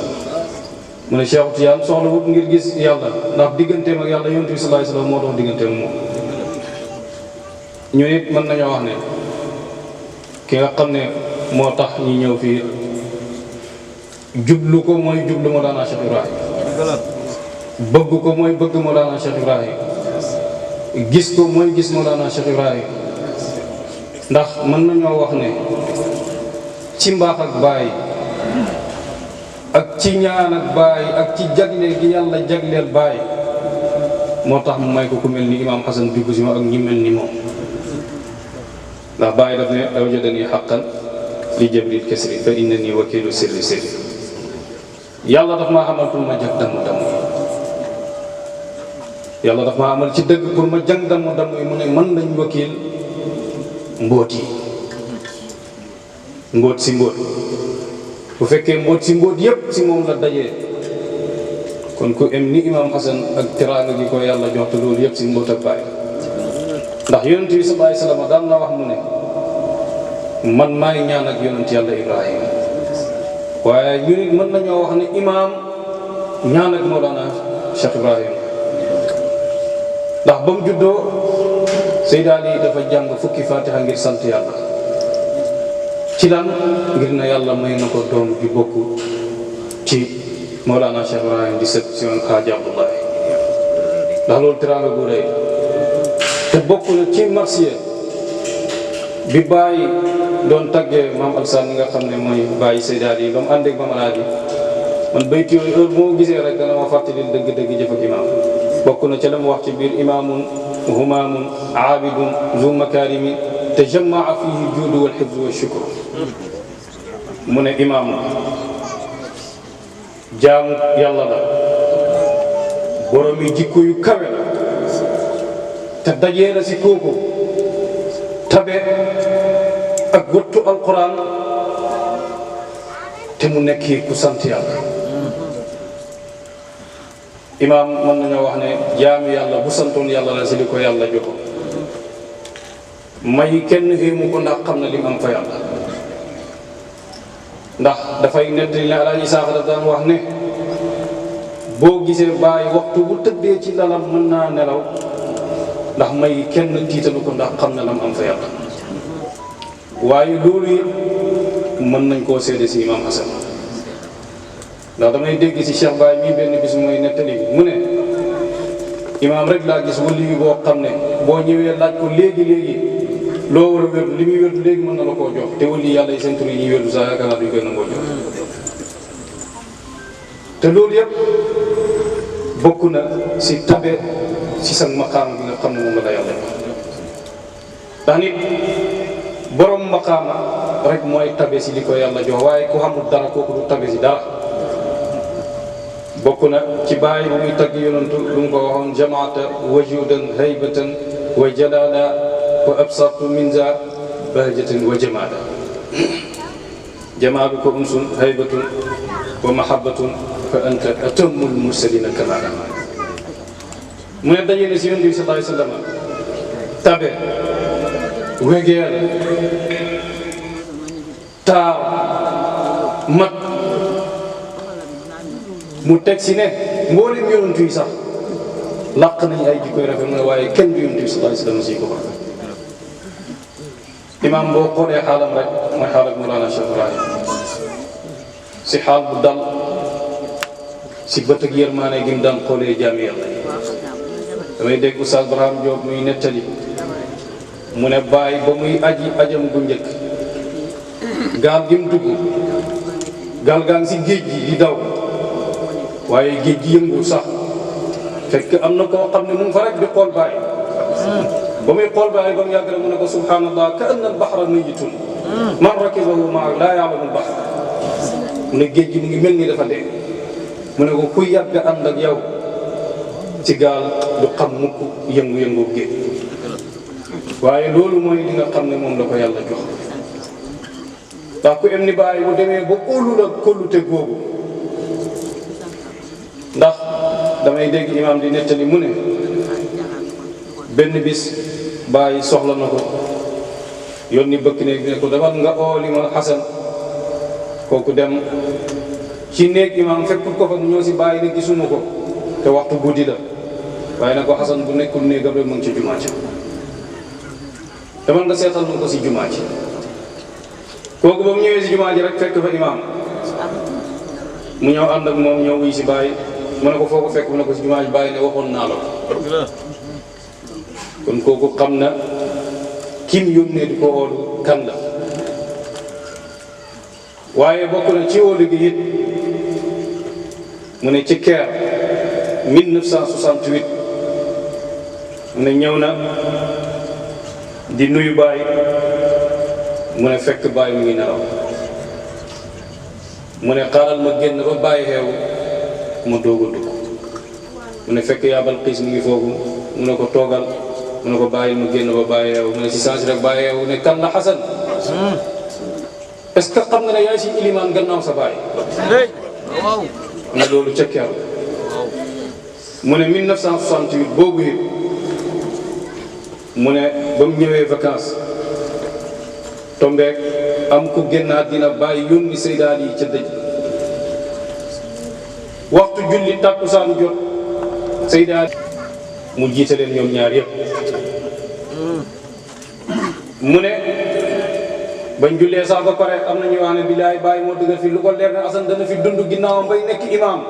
mu ne Cheikhu Tijaan soxla wut ngir gis yàlla ndax digganteem ak yàlla yonent bi sallallahu alayhi wa sallam moo dox digganteem moom ñu it mën nañoo wax ne ki nga xam ne moo tax ñi ñëw fii jublu ko mooy jublu Mawlana Cheikh Ibrahim bëgg ko mooy bëgg Mawlana Cheikh Ibrahim gis ko mooy gis Mawlana Cheikh Ibrahim ndax mën nañoo wax ne ci mbaax ak baay ak ci ñaan ak baay ak ci jagleel gi yàlla jagleel baay moo tax mu may ko ku mel ni Imam Hassan dugg si ma ak ñi mel ni moom ndax baay daf ne awjadani haqqan li jabril kasri fa innani wakilu sirri sirri yàlla daf maa xamal pour ma jag damm yàlla daf maa amal ci dëgg pour ma jàng damm yi mu ne mën nañ wakil mbóot yi mbóot si mbóot bu fekkee mbóot si mbóot yépp si moom la dajee kon ku em ni Imam Hassan ak teraanga gi ko yàlla jox te loolu yépp si mbóot ak baay ndax yonent bi sallallahu alayhi wa sallam daan na wax mu ne man maay ñaan ak yonent yàlla Ibrahima waaye ñu nit mën nañoo wax ne imaam ñaan ak Mawlana Cheikh Ibrahima ndax ba mu juddoo Seyda Ali dafa jàng fukki fatiha ngir sant yàlla ci lan ngir na yàlla may na ko doom ju bokk ci Mawlana Cheikh Ibrahima di sët si Xaaji Abdullahi ndax loolu teraanga bu rëy te bokk na ci marsiya bi bàyyi doon taggee maam Alsaan mi nga xam ne mooy bàyyi Seyda Ali ba mu ànd ak Maam Alaaji man bayti yooyu heure moo gisee rek dana ma fàttali dëgg-dëgg jëf ak imaam bokk na ca la mu wax ci biir imaamun humaamun aabidun zu makarimi tajammaa fihi juudu wal xifdu wa shukru mu ne imaam jaamu yàlla la borom yi jikko yu kawe la te dajee na si kooku tabe ak wattu alquran te mu nekk ku sant yàlla. imaam mën nañoo wax ne jaami yàlla bu santoon yàlla la si li ko yàlla jox may kenn xéemu ko ndax xam na li mu am fa yàlla. ndax dafay nettali ne Alaaji Saaxa daan wax ne boo gisee bàyyi waxtu bu tëddee ci lalam mën naa nelaw ndax may kenn tiitalu ko ndax xam na lam am fa yàlla. waaye loolu it mën nañ koo seede si imaam Hasan ndax damay dégg si Cheikh Baye mii benn bis mooy nettali mu ne imaam rek laa gis wali bi boo xam ne boo ñëwee laaj ko léegi loo war a wér li muy wér léegi mën na la koo jox te wali yàlla yi seen tur yi ñuy wér sax yaakaar naa duñ koy nangoo jox. te loolu yëpp bokk na si tabe si sa maqaama bi nga xam ne moom la yàlla jox ndax nit borom maqaama rek mooy tabe si li ko yàlla jox waaye ku xamul dara kooku du tabe si dara. bokk na ci bàyyi bu muy tagg yonantu lu mu ko waxoon jamaata wajudan haybatan wa jalala wa absartu min za bahjatin wa jamaada jamaadu ko unsun haybatun wa mahabbatun fa anta atammul mursalina kamaala mu ne dajee ne si yonent bi sallallahu alayhi wa sallam tabe wegeel taar mat mu teg si ne mboolem yonent yi sax làq nañu ay jikkoy rafet mu ne waaye kenn du yonent bi sallallahu alayhi wa sallam si ko rafet. imaam boo xoolee xaalam rek mooy xaal ak Mawlana Cheikh Ibrahim si xaal bu dal si bët ak yërmaane gi mu daan xoolee jaami yàlla yi. damay dégg Oustaz Braham Diop muy nettali mu ne bàyyi ba muy aji ajam gu njëkk gaal gi mu dugg gaal gaa ngi si géej gi di daw waaye géej gi yëngu sax fekk am na koo xam ne mu ngi fa rek di xool bàyyi ba muy xool bàyyi ba mu yàgg rek mu ne ko subhanallah ka anna al bahra mayitun man rakibahu maa laa ya'lamu al bahr mu ne géej gi mu ngi mel ni dafa dee mu ne ko kuy yàgg ànd ak yow ci gaal du xam mukk yëngu-yëngu géej waaye loolu mooy li nga xam ne moom la ko yàlla jox ndax ku em ni bàyyi bu demee ba óolu la kóllute googu ndax damay dégg imaam di nettali mu ne benn bis bàyyi soxla na ko yónni bëkk ne ko demal nga ooli ma Xasan kooku dem ci néeg imaam fekkul ko fa mu ñëw si bàyyi ne gisuma ko te waxtu guddi la waaye nag ko Xasan bu nekkul néegam rek mu ngi ci jumaa ci demal nga seetal ma ko si jumaa ci kooku ba mu ñëwee si jumaa ji rek fekk fa imaam mu ñëw ànd ak moom ñëw wuy si bàyyi mu ne ko foo ko fekk mu ne ko si jumaa ji bàyyi ne waxoon naa la ko kon kooku xam na kim yónnee di ko oolu kan la waaye bokk na ci oolu gi it mu ne ci Caire 1968 mu ne ñëw na di nuyu Baye mu ne fekk Baye mu ngi nelaw mu ne xaaral ma génn ba Baye xeewu ma doog a dugg mu ne fekk yaa Balqiis mu ngi foofu mu ne ko toogal mu ne ko bàyyi mu génn ba Baye xeewu mu ne si sansi rek Baye xeewu ne kan la Xasan est-ce que xam nga ne yaay si ilimaan gannaaw sa Baye ne loolu ca Caire mu ne 1968 boobu it mu ne ba mu ñëwee vacances tombeek am ku génnaat dina bàyyi yónni Seydaal yi ca dëj waxtu julli tàkkusaan jot Seydaal mu jiite leen ñoom ñaar yëpp mu ne bañ jullee sax ba pare am na ñu wax ne bilaay bàyyi moo dëggal fi lu ko leer ne Asan dana fi dund ginnaawam bay nekk imaam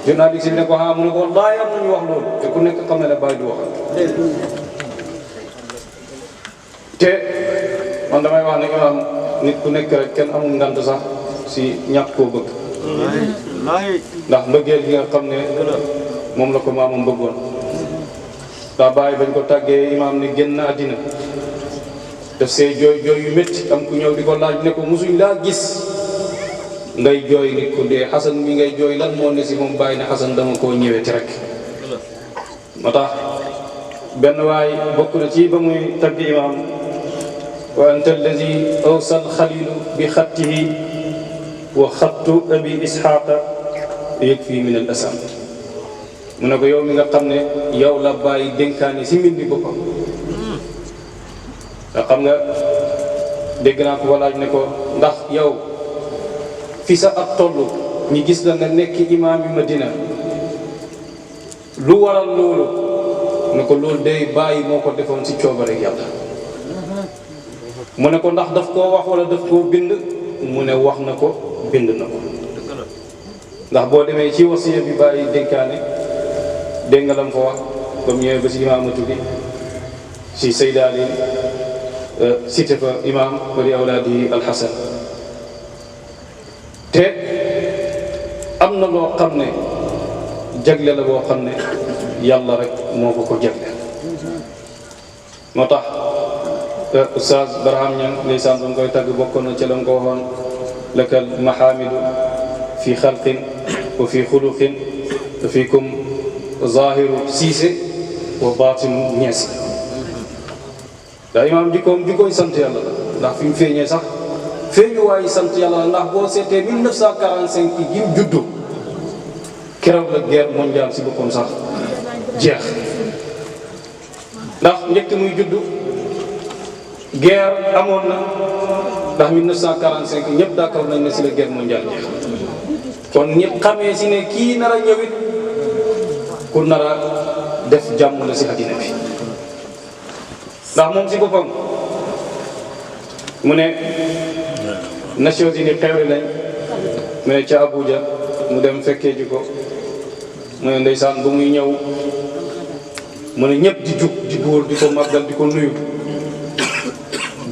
journaliste bi ne ko ah mu ne ko wallaahi am na ñu wax loolu te ku nekk xam ne la bàyyi du wax te man damay wax ne imaam nit ku nekk rek kenn amul ngant sax si ñàkk koo bëgg ndax mbëggeel gi nga xam ne moom la ko maamam bëggoon daa bàyyi bañ ko tàggee imaam ne génn àddina def see jooy jooy yu métti am ku ñëw di ko laaj ne ko musuñ laa gis ngay jooy nit ku dee Xasan mi ngay jooy lan moo ne si moom bàyyi ne Xasan dama koo ñëweti rek moo tax benn waay bokk na ci ba muy tagg imaam wa anta alladi awsal xalilu bi xattihi wa xattu abi isxaaqa yakfi min al asam mu ne ko yow mi nga xam ne yow la bàyyi dénkaane si mbindi boppam nga xam nga dégg naa ko walaaj ne ko ndax yow fi sa at toll ñi gis la nga nekk imaam yi Madina lu waral loolu ne ko loolu day bàyyi moo ko defoon si coobare yàlla mu ne ko ndax daf koo wax wala daf koo bind mu ne wax na ko bind na ko ndax boo demee ci wasiya bi bàyyi dénkaane dégg nga lam fa wax ba mu ñëwee ba si imaamatu bi si Seyda Ali cité fa imam wa li awlaadihi alxasan te am na loo xam ne jagle la boo xam ne yàlla rek moo ko ko jagle moo tax Oustaz Barham Niang ndeysaan ba mu koy tagg bokkoon na ci la mu ko waxoon lakal mahamidu fi xalqin wa fi xuluqin wa fikum zahiru siise wa batinu ñeesi daa imaam jikkoy sant yàlla la ndax fi mu feeñee sax feeñu waaye sant yàlla la ndax boo seetee 1945 gi mu juddu keroog la guerre mondiale si boppam sax jeex ndax njëkk muy juddu guerre amoon na ndax 1945 ñëpp d'accord nañ ne si la guerre mondiale jeex kon ñëpp xamee si ne kii nar a ñëwit ku nar a def jàmm la si àddina bi ndax moom si boppam mu ne Nations Unies xewle lañ mu ne ca Abuja mu dem fekkee ji ko mu ne ndeysaan ba muy ñëw mu ne ñëpp di jug di góor di ko màggal di ko nuyu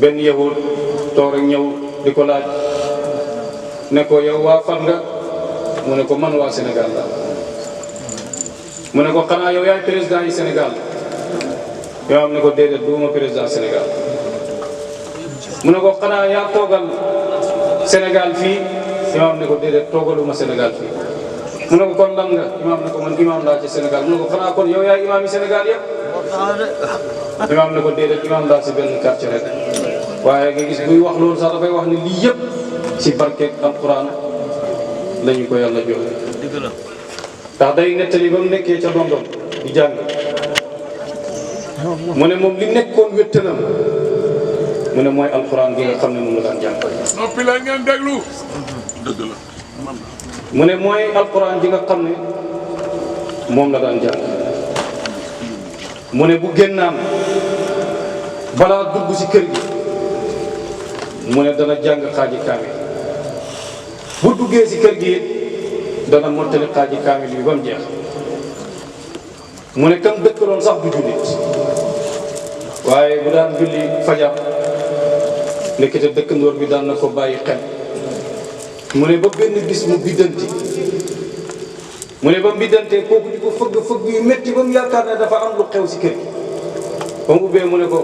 benn yahud toog rek ñëw di ko laaj ne ko yow waa fan nga mu ne ko man waa Sénégal la mu ne ko xanaa yow yaay président yi Sénégal yoo xam ne ko déedéet duuma président Sénégal mu ne ko xanaa yaa toogal Sénégal fii imaam ne ko déedéet toogaluma Sénégal fii mu ne ko kon lan nga imaam ne ko man imaam laa ci Sénégal mu ne ko xanaa kon yow yaay imaam yi Sénégal yëpp imaam ne ko déedéet imaam laa si benn quartier rek waaye nga gis buy wax loolu sax dafay wax ne lii yëpp si barkeeg alquran la ñu ko yàlla joxe ndax day nettali ba mu nekkee ca London di jàng mu ne moom li nekkoon wéttanam mu ne mooy alquran gi nga xam ne moom la daan jàng noppi la ngeen déglu dëgg la mu ne mooy alquran gi nga xam ne moom la daan jàng mu ne bu génnaan balaa dugg si kër gi mu ne dana jàng xaaji kaamil bu duggee si kër gi it dana mottali xaaji kaamil bi ba mu jeex mu ne kam dëkkaloon sax du jullit waaye bu daan julli fajar nekkite dëkkandoor bi daan na ko bàyyi xel mu ne ba benn bis mu biddanti mu ne ba mu biddantee kooku di ko fëgg yu métti ba mu yaakaar ne dafa am lu xew si kër gi ba mu ubbee mu ne ko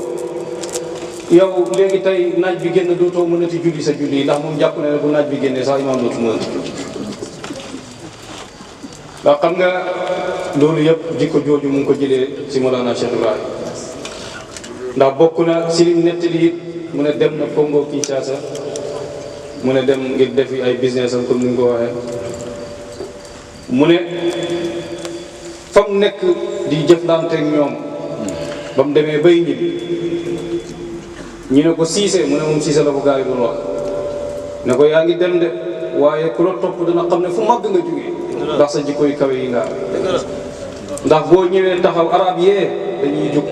yow léegi tey naaj bi génn dootoo mënati julli sa julli ndax moom jàpp na ne bu naaj bi génnee sax imaam dootu mënati julli ndax xam nga loolu yëpp jikko jooju mu ngi ko jëlee si Mawlana Cheikh Ibrahim ndax bokk na si lim nettali it mu ne dem na Congo Kinshasa mu ne dem ngir defi ay business am comme ni nga ko waxee mu ne fa mu nekk di jëflanteeg ñoom ba mu demee bay ñibbi ñu ne ko Cissé mu ne moom Cissé la ko gars yi doon wax ne ko yaa ngi dem de waaye ku la topp dana xam ne fu màgg nga jógee ndax sa jikko yu kawe yi nga ndax boo ñëwee taxaw arab yee dañuy jóg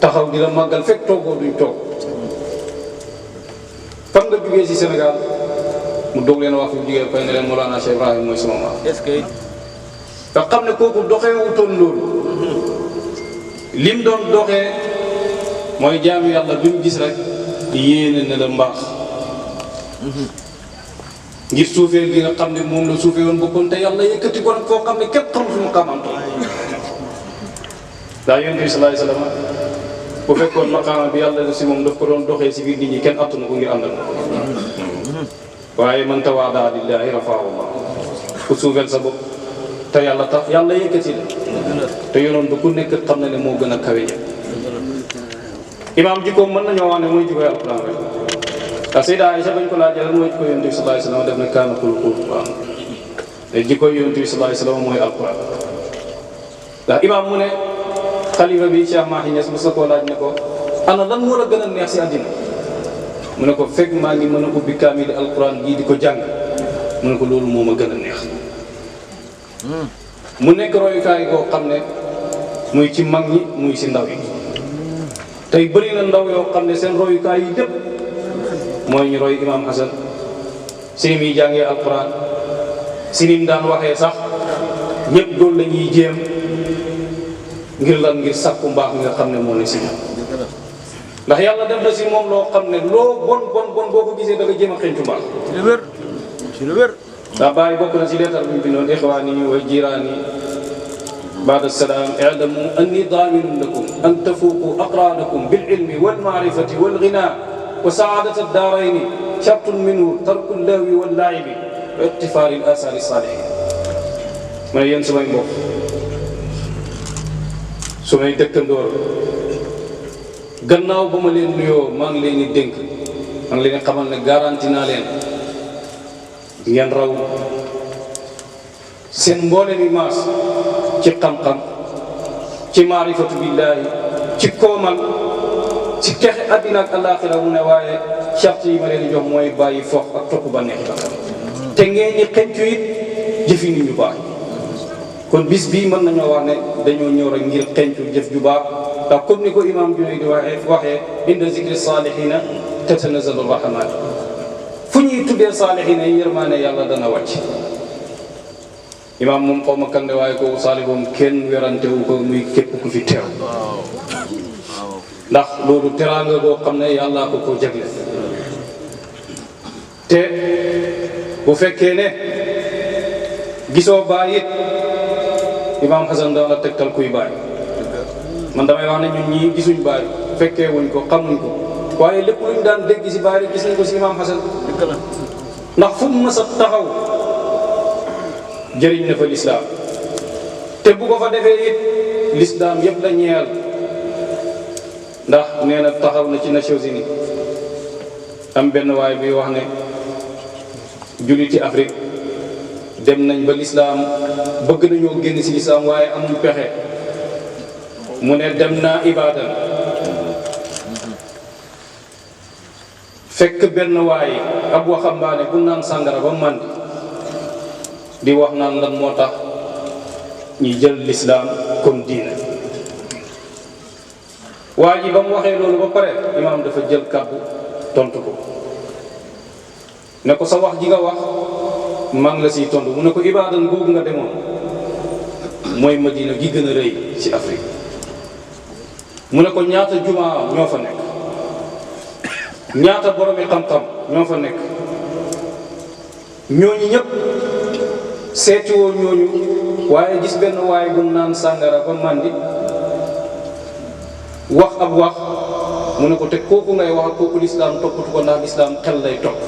taxaw di la màggal fekk toogoo duñ toog fan nga jógee si Sénégal mu doog leen wax fi mu jógee koy ne leen Mawlana Cheikh Ibrahim mooy sama maam est-ce que nga xam ne kooku doxee wutoon loolu lim doon doxee mooy jaamu yàlla duñ gis rek yéene ne la mbaax ngir suufeel gi nga xam ne moom la suufee woon boppam te yàlla yëkkati ko nag foo xam ne képp xamul fu mu xamantoon daa yonent bi sallallahu alayhi wasallam bu fekkoon maqaama bi yàlla def si moom daf ko doon doxee si biir nit ñi kenn attuna ko ngir àndal waaye man tawaadaa lillaahi rafaahu Allah ku suufeel sa bopp te yàlla tax yàlla yëkkati la te yonoon ba ku nekk xam na ne moo gën a kawe ñëpp imaam jikkoom mën nañoo wax ne mooy jikkoy alquran rek ndax Sayda Aïcha bañ ko laajee lan mooy jikkoy yonent bi sallallahu alayhi wa sallam def na kaana xuluquhu alquran te jikkoy yonent bi sallallahu alayhi wa sallam mooy alquran ndax imaam mu ne xalifa bi Cheikh Mahi Niass mos na koo laaj ne ko ana lan moo la gën a neex si àddina mu ne ko fekk maa ngi mën a ubbi kaamil alquran gii di ko jàng mu ne ko loolu moo ma gën a neex mu nekk royukaay koo xam ne muy ci mag ñi muy si ndaw yi tey bëri na ndaw yoo xam ne seen royukaay yi lépp mooy ñu roy imam Hasan si ni muy jàngee alquran si ni mu daan waxee sax ñëpp loolu la ñuy jéem ngir lan ngir sàkku mbaax mi nga xam ne moo ne si moom ndax yàlla def na si moom loo xam ne loo bon boo ko gisee da nga jéem a xëncu mbaax ci lu wér ndax bàyyi bokk na si leetar bi ñu bindoon ixwaani wa jiraani baada salaam i'lamu anni daaminun lakum an tafuuqu aqraanakum bil ilmi wal maarifati wal ginaa wa saadata daarayni shartun minhu tarku llahwi wal laa'ibi wa iqtifaari al aasaari saalihiin ma ne yéen samay mbokk su may dëkkandoor gannaaw ba ma leen nuyoo maa ngi leen di dénk maa ngi leen di xamal ne garanti naa leen ngeen raw seen mboole mi maas ci xam-xam ci maarifatu billaahi ci koomal ci texe àddina ak àllaaxira mu ne waaye charte yi ma leen di jox mooy bàyyi fox ak topp ba neex bakkan te ngeen ñi xencu it jëfi nit ñu baax kon bis bii mën nañoo wax ne dañoo ñëw rek ngir xencu jëf ju baax ndax comme ni ko imaam Junayd di waxee inda zikri saalihiina tatanazzalu rahmaat fu ñuy tuddee saalihiina yi yërmaane yàlla dana wàcc imaam moom xaw ma kande waaye ko saalihoom kenn werante wu ko muy képp ku fi teew ndax loolu teraanga boo xam ne yàllaa ko ko jagle te bu fekkee ne gisoo baay it imaam Hasan dana la tegtal kuy baay man damay wax ne ñun ñii gisuñ baay fekkee wuñ ko xamuñ ko waaye lépp luñ daan dégg si baay rek gis nañ ko si imaam Hasan ndax fu mu mës a taxaw jëriñ na fa lislaam te bu ko fa defee it lislaam yëpp la ñeel ndax nee na taxaw na ci Nations Unies am benn waay bi wax ne julliti Afrique dem nañ ba lislaam bëgg nañoo génn si lislaam waaye amul pexe mu ne dem naa Ibadan fekk benn waay ab waxambaane bu naan sàngara ba màndi di wax naan lan moo tax ñi jël lislaam comme diine waa ji ba mu waxee loolu ba pare imaam dafa jël kàddu tontu ko ne ko sa wax ji nga wax maa ngi la siy tontu mu ne ko Ibadan googu nga demoon mooy Madina gi gën a rëy ci Afrique mu ne ko ñaata jumaa ñoo fa nekk ñaata boromi xam-xam ñoo fa nekk ñooñu ñëpp seetiwoo ñooñu waaye gis benn waay bu naan sàngara ba màndi wax ab wax mu ne ko te kooku ngay wax kooku lislaam toppatu ko ndax lislaam xel lay topp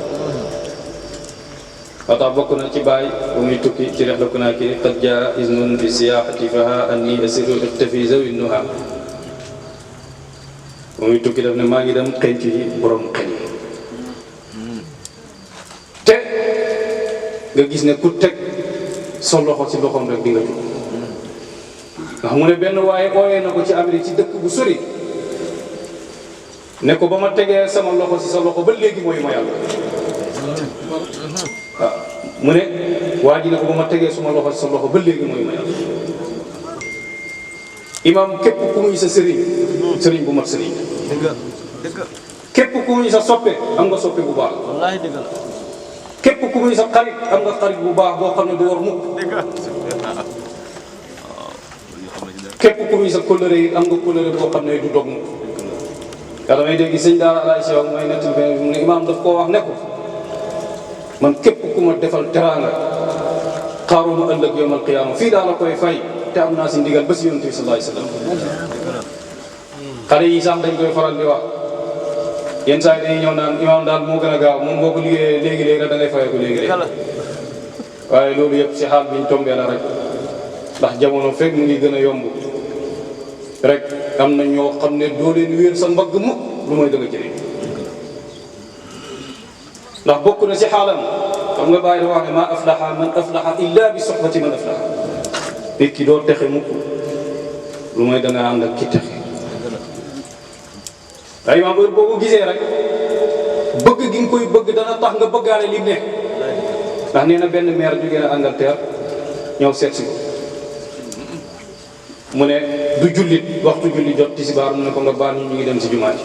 wa tax bokk na ci bàyyi bu muy tukki ci rex la ko naa kii qad jaa iznun bi siyaaqati faha anni asiru iktafi zawi nuha bu muy tukki daf ne maa ngi dem xenc yi borom xel yi te nga gis ne ku teg sa loxo ci loxoom rek di nga jóg ndax mu ne benn waaye ooyee na ko ci Amérique ci dëkk bu sori ne ko ba ma tegee sama loxo ci sa loxo ba léegi mooy ma yàlla waaw mu ne waa ji ne ko ba ma tegee suma loxo ci sa loxo ba léegi mooy ma yàlla imaam képp ku muy sa sëriñ bu mat sëriñ képp ku muy sa soppe am nga soppe bu baax wallaahi dëgg la képp ku muy sa xarit am nga xarit bu baax boo xam ne du war mukk képp ku muy sa kóllëre yi am nga kóllëre boo xam ne du dog mukk yaa damay dégg sëñ daara alaay sew mooy netti mu ne imaam daf koo wax ne ko man képp ku ma defal teraanga xaaruma ëllëg yawmal qiyaama fii daal la koy fay te am naa si ndigal ba si yonent bi sallallahu alayhi wa sallam xale yi sax dañ koy faral di wax yenn saa yi dañuy ñëw naan imaam daal moo gën a gaaw moom boo ko liggéeyee léegi-léegi rek da ngay fayee ko léegi-léegi waaye loolu yëpp si xaal bi ñu tombee la rek ndax jamono fekk mu ngi gën a yomb rek am na ñoo xam ne doo leen wéer sa mbagg mukk lu mooy dëgg jëriñ ndax bokk na si xaalam xam nga bàyyi da wax ne maa aflaha man aflaha illa bi soxbati man aflaha nit ki doo texe mukk lu mooy danga ànd ak ki texe waaye imaam heure boo ko gisee rek bëgg gi nga koy bëgg dana tax nga bëggaale lim ne ndax nee na benn maire jógee na Angleterre ñëw seet si ko mu ne du jullit waxtu julli jot tisibaar mu ne ko nga baal ñu ngi dem si jumaa ji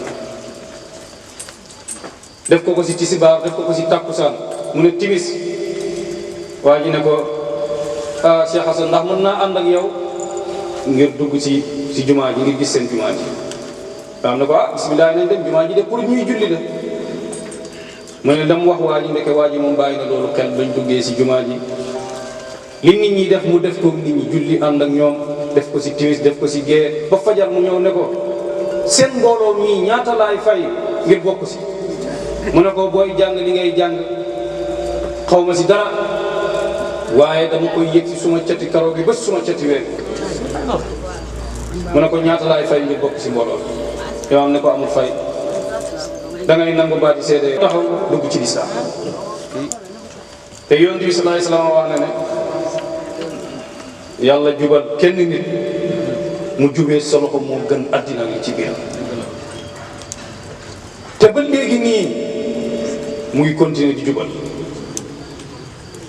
def ko si tisibaar def ko si takkusaan mu ne timis waa ji ne ko ah Cheikh Hassan ndax mën naa ànd ak yow ngir dugg si jumaa ji ngir gis seen jumaa ji am na ko ah bisimilah nañ dem jumaa ji de pour ñuy julli de mu ne dam wax waa ji ndeke waa ji moom bàyyi na loolu xel bañ duggee si jumaa ji li nit ñi def mu def ko nit ñi julli ànd ak ñoom def ko si timis def ko si gée ba fajar mu ñëw ne ko seen mbooloo mii ñaata laay fay ngir bokk si mu ne ko booy jàng li ngay jàng xaw ma si dara waaye dama koy yëg si suma cati karo bi ba suma cati ween mu ne ko ñaata laay fay ngir bokk si mbooloo yow am ne ko amul fay dangay nangu baati seede taxaw dugg ci lislaam te yonent bi sallallahu alayhi wasallam wax na ne yàlla jubal kenn nit mu jubee sa loxo moo gën àddina li ci biir te ba léegi nii mu ngi continuer di jubal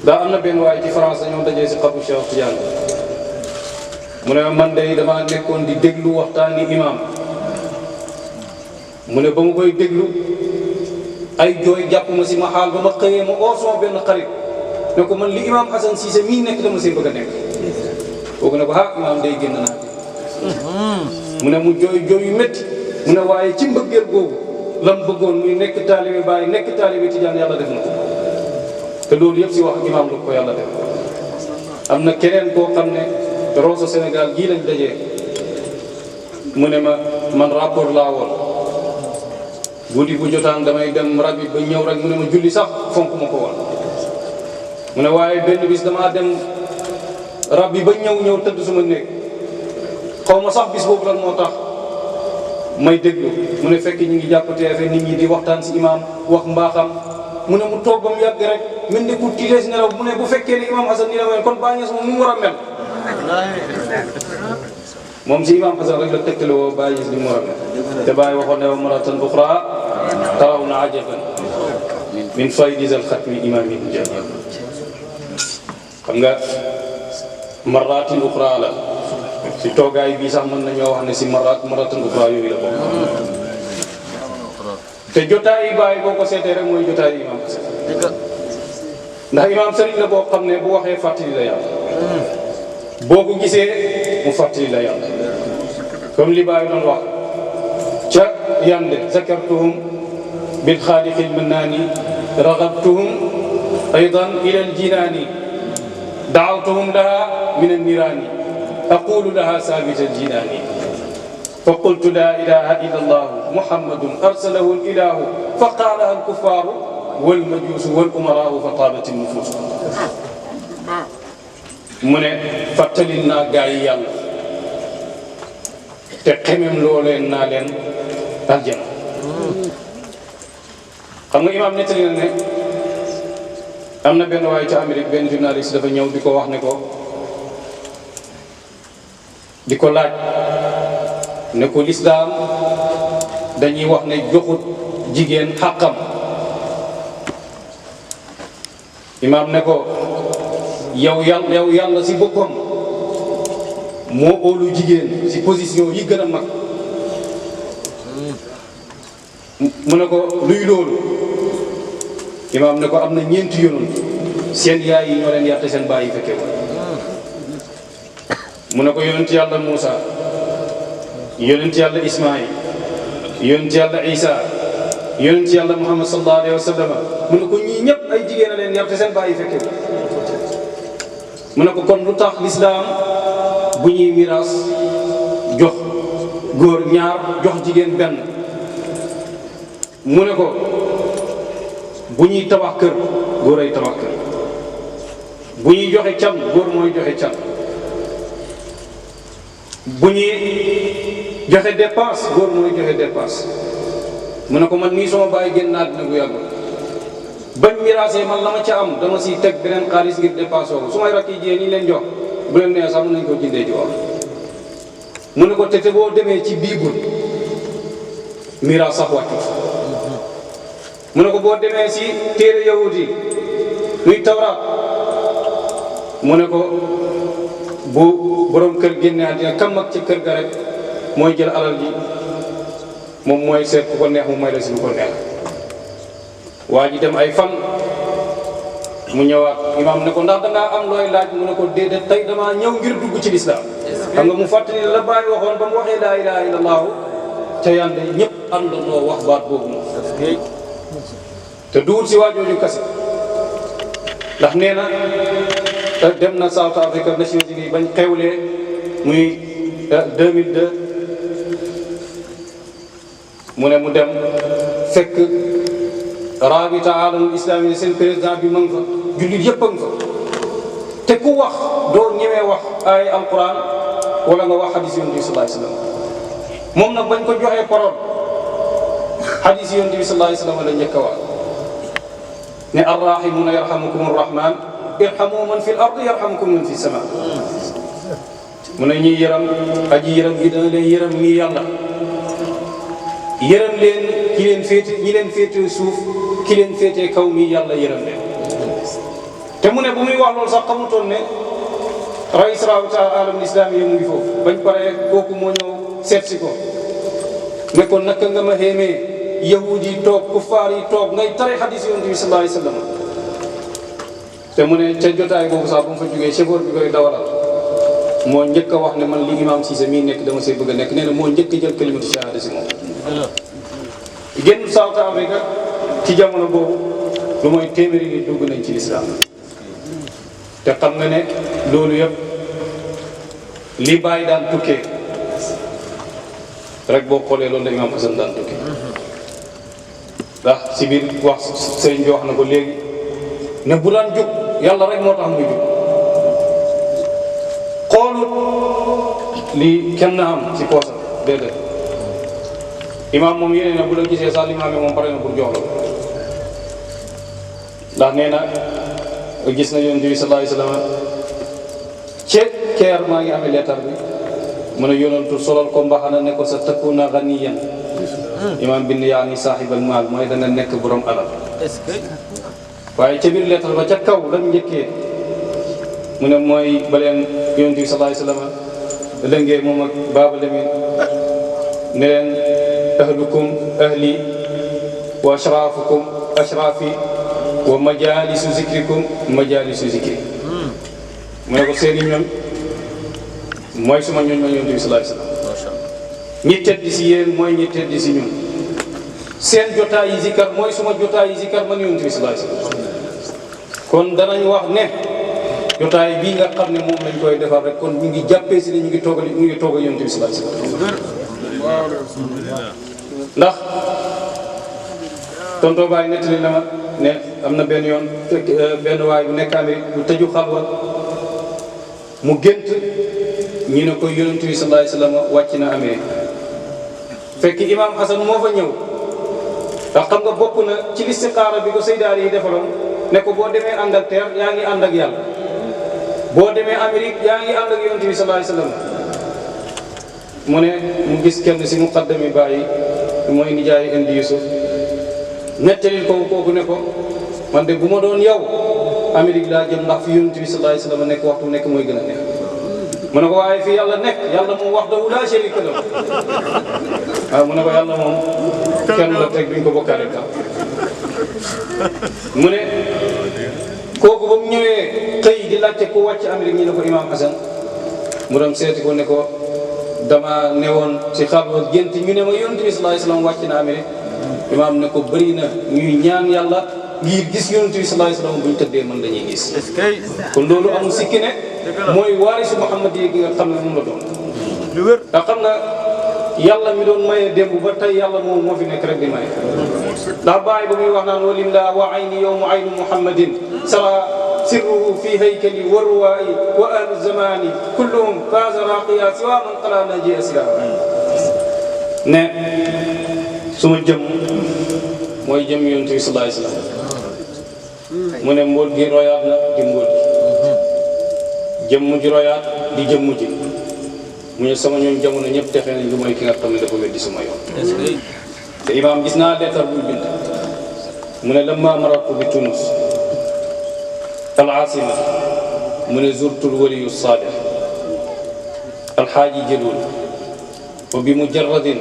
daa am na benn waaye ci France dañoo dajee si xabu Cheikh Tidiane mu ne man day damaa nekkoon di déglu waxtaani imam mu ne ba mu koy déglu ay jooy jàpp ma si ma xaal ba ma xëyee ma oo sama benn xarit ne ko man li imam Hassan Cissé mii nekk dama see bëgg a nekk kooku ne ko ah imam day génn naa mu ne mu jooy jooy yu métti mu ne waaye ci mbëggeel boobu lam bëggoon muy nekk taalibe Baay nekk taalibe Tijaan yàlla def na ko te loolu yëpp si wax imam la ko yàlla def am na keneen koo xam ne Rosso Sénégal gii lañ dajee mu ne ma man rapport laa woon guddi bu jotaan damay dem rabi ba ñëw rek mu ne ma julli sax fonk ma ko woon mu ne waaye benn bis damaa dem rabi ba ñëw tëdd suma néeg xaw ma sax bis boobu lan moo tax may déglu mu ne fekk ñu ngi jàpp TFM nit ñi di waxtaan si imam wax mbaaxam mu ne mu toog ba mu yàgg rek mel ni ku tiitee si nelaw mu ne bu fekkee ne imam Hassan nii la mel kon Baay Ñas moom mu war a mel moom si imam Hassan rek la tegtale woo Baay Ñas li mu war a mel te Baay waxoon ne wa maratan uxraa tarawna ajaban min faydi zal xatmi imami jami xam nga maratin uxraa la si toogaay bii sax mën nañoo wax ne si maratan uxraa yooyu la bokk te jotaay yi Baay boo ko seetee rek mooy jotaay yi imam Hassan ndax imam sëriñ la boo xam ne bu waxee fàttali la yàlla boo ko gisee mu fàttali la yàlla comme li Baay doon wax ca yande zakartuhum bil xaaliqil mannaani raxabtuhum aydan ila al jinaani daawtuhum laha min an niraani aqulu laha saabita al jinaani fa qultu la ilaha illa allahu muhammadun arsalahu al ilahu fa qaalaha al kuffaaru wal majuusu wal umaraahu fa taabat an nufuus mu ne fàttalil naa gaa yi yàlla te xemem loo leen naa leen aljana xam nga imaam nettali na ne am na benn waaye ca Amérique benn journaliste dafa ñëw di ko wax ne ko di ko laaj ne ko lislaam dañuy wax ne joxut jigéen xàqam imaam ne ko yow yàlla si boppam moo óolu jigéen si position yi gën a mag mu ne ko luy loolu imaam ne ko am na ñeenti yonent seen yaay yi ñoo leen yar te seen baay yi fekke woon mu ne ko yonent yàlla Muusa yonent yàlla Ismaïl yonent yàlla Isa yonent yàlla Muhammad sallallahu alayhi wa sallam mu ne ko ñii ñëpp ay jigéen a leen yar te seen baay yi fekke woon mu ne ko kon lu tax lislaam bu ñuy miraas jox góor ñaar jox jigéen benn mu ne ko bu ñuy tabax kër góor ay tabax kër bu ñuy joxe can góor mooy joxe can bu ñuy joxe dépense góor mooy joxe dépense mu ne ko man nii sama bàyyi génn naa dina bu yàgg bañ miraasee man la ma ca am dama siy teg beneen xaalis ngir dépense ko su may rakk yi jigéen ñi leen jox bu leen nee sax mën nañ ko jëndee ci wax mu ne ko te boo demee ci biibul miraas sax wàccu mu ne ko boo demee si téere yahud yi muy tawraat mu ne ko bu borom kër génne àddina kam mag ci kër ga rek mooy jël alal ji moom mooy seet ku ko neex mu may la si lu ko neex waa ji dem ay fan mu ñëwaat imaam ne ko ndax dangaa am looy laaj mu ne ko déedéet tey damaa ñëw ngir dugg ci lislaam xam nga mu fàttali la bàyyi waxoon ba mu waxee laa ilaha illallah ca yàlla ñëpp àndandoo wax baat boobu moom te duwul si waajooju kase ndax nee na dem na South Africa Nations Unies bañ xewlee muy 2002 mu ne mu dem fekk rabita alamul islami seen président bi ma nga fa jullit yëpp a nga fa te ku wax doo ñemee wax ay alquran wala nga wax hadis yonent bi sallallahu alayhi wasallam moom nag bañ ko joxee parole hadis yonent bi sallallahu alayhi wasallam la njëkk a wax ne arrahimuna yarhamukum arrahman irhamu man fi l ardi yarhamukum man fi sama mu ne ñuy yërëm aji yërëm gi dana leen yërëm ñi yàlla yërëm leen ki leen féete ñi leen féete suuf ki leen féete kaw mi yàlla yërëm leen te mu ne bu muy wax loolu sax xamutoon ne rais rabita alamul islami mu ngi foofu bañ pare kooku moo ñëw seet si ko ne ko naka nga ma xéemee yahud yi toog kuffaar yi toog ngay tare hadis yonent bi sallallahu alayhi wasallam te mu ne ca jotaay boobu sax bu mu fa jógee chauffeur bi koy dawalal moo njëkk a wax ne man li imam Cissé mii nekk dama see bëgg a nekk nee na moo njëkk a jël kalimatu shahada si moom génn South Africa ci jamono boobu lu mooy téeméeri nit dugg nañ ci lislaam te xam nga ne loolu yëpp li bàyyi daan tukkee rek boo xoolee loolu la imam Hassan daan tukkee ndax si biir wax sëriñ bi wax na ko léegi ne bu daan jóg yàlla rek moo tax muy jóg xoolut lii kenn na am ci poosam déedéet imaam moom yéene na bu la gisee sax limaam yi moom pare na pour jox la ndax nee na gis na yonent bi sallallahu alayhi wasallam ci keer maa ngi amee leetar bi mu ne yonentu solal ko mbaxana ne ko sa takuna ganiyan imaam bind yaa ngi saaxibal maal mooy da nga nekk borom alal waaye ca biir leetar ba ca kaw lam njëkkee mu ne mooy baleen yonent bi sallallahu alayhi wasallam lëngee moom ak baaba lemin ne leen ahlukum ahli wa ashraafukum ashraafi wa majalisu zikrikum majalisu zikri mu ne ko seeni ñoom mooy suma ñoom ma yonent bi sallallahu alayhi wasallam ñi teddi si yéen mooy ñi teddi si ñun seen jotaay yi zikar mooy suma jotaay yi zikar man yonent bi sallallahu alayhi wasallam kon danañ wax ne jotaay bii nga xam ne moom lañ koy defar rek kon ñu ngi jàppee si ne ñu ngi toog a yonent bi sallallahu alayhi wasallam ndax tonton Baye nettali na ma ne am na benn yoon benn waay bu nekk Amérique bu tëju xalwa mu gént ñu ne ko yonent bi sallallahu alayhi wasallam wàcc na Amérique fekk imam Hassan moo fa ñëw ndax xam nga bokk na ci listixaara bi ko Seydaari yi defaloon ne ko boo demee Angleterre yaa ngi ànd ak yàlla boo demee Amérique yaa ngi ànd ak yonent bi sallallahu alayhi wasallam mu ne mu gis kenn si muqaddami bàyyi mooy nijaay indi Yusuf nettalil ko kooku ne ko man de bu ma doon yow Amérique laa jëm ndax fi yonent bi sallallahu alayhi wasallam nekk waxtu nekk mooy gën a neex mu ne ko waaye fii yàlla nekk yàlla moom wahdahu laa sharika lahu waaw mu ne ko yàlla moom kenn la teg duñ ko bokkaale ka mu ne kooku ba mu ñëwee xëy di laajte ku wàcc Amérique ñi ne ko imam Hassan mu dem seeti ko ne ko dama newoon ci xalwa gént ñu ne ma yonent bi sallallahu alayhi wasallam wàcc na Amérique imaam ne ko bëri na ñuy ñaan yàlla ngir gis yonent bi sallallahu alayhi wasallam bu ñu tëddee mën dañuy gis kon loolu amul sikki ne mooy waarisu Muhammad yi gi nga xam ne moom la doon ndax xam nga yàlla mi doon maye démb ba tey yàlla moom moo fi nekk rek di maye ndax bàyyi ba muy wax naan walimla wa ayni yowmu aynu muhammadin sara sirruhu fi haykali wa ruwaayi wa ahlu zamani kulluhum faaza raqiya siwa man qala naji asila ne suma jëm mooy jëm yonent bi sallallahu alayhi wasallam mu ne mbool gi royaat na di mbool gi jëmm ji royaat di jëmm ji mu ne sama ñoom jamono ñëpp texee nañ lu mooy ki nga xam ne dafa weddi suma yoon te imaam gis naa leetar buy bind mu ne lamma marartu bi Tunis al asima mu ne zurtul waliyu saalih alxaaji jëlul wa bi mujarradin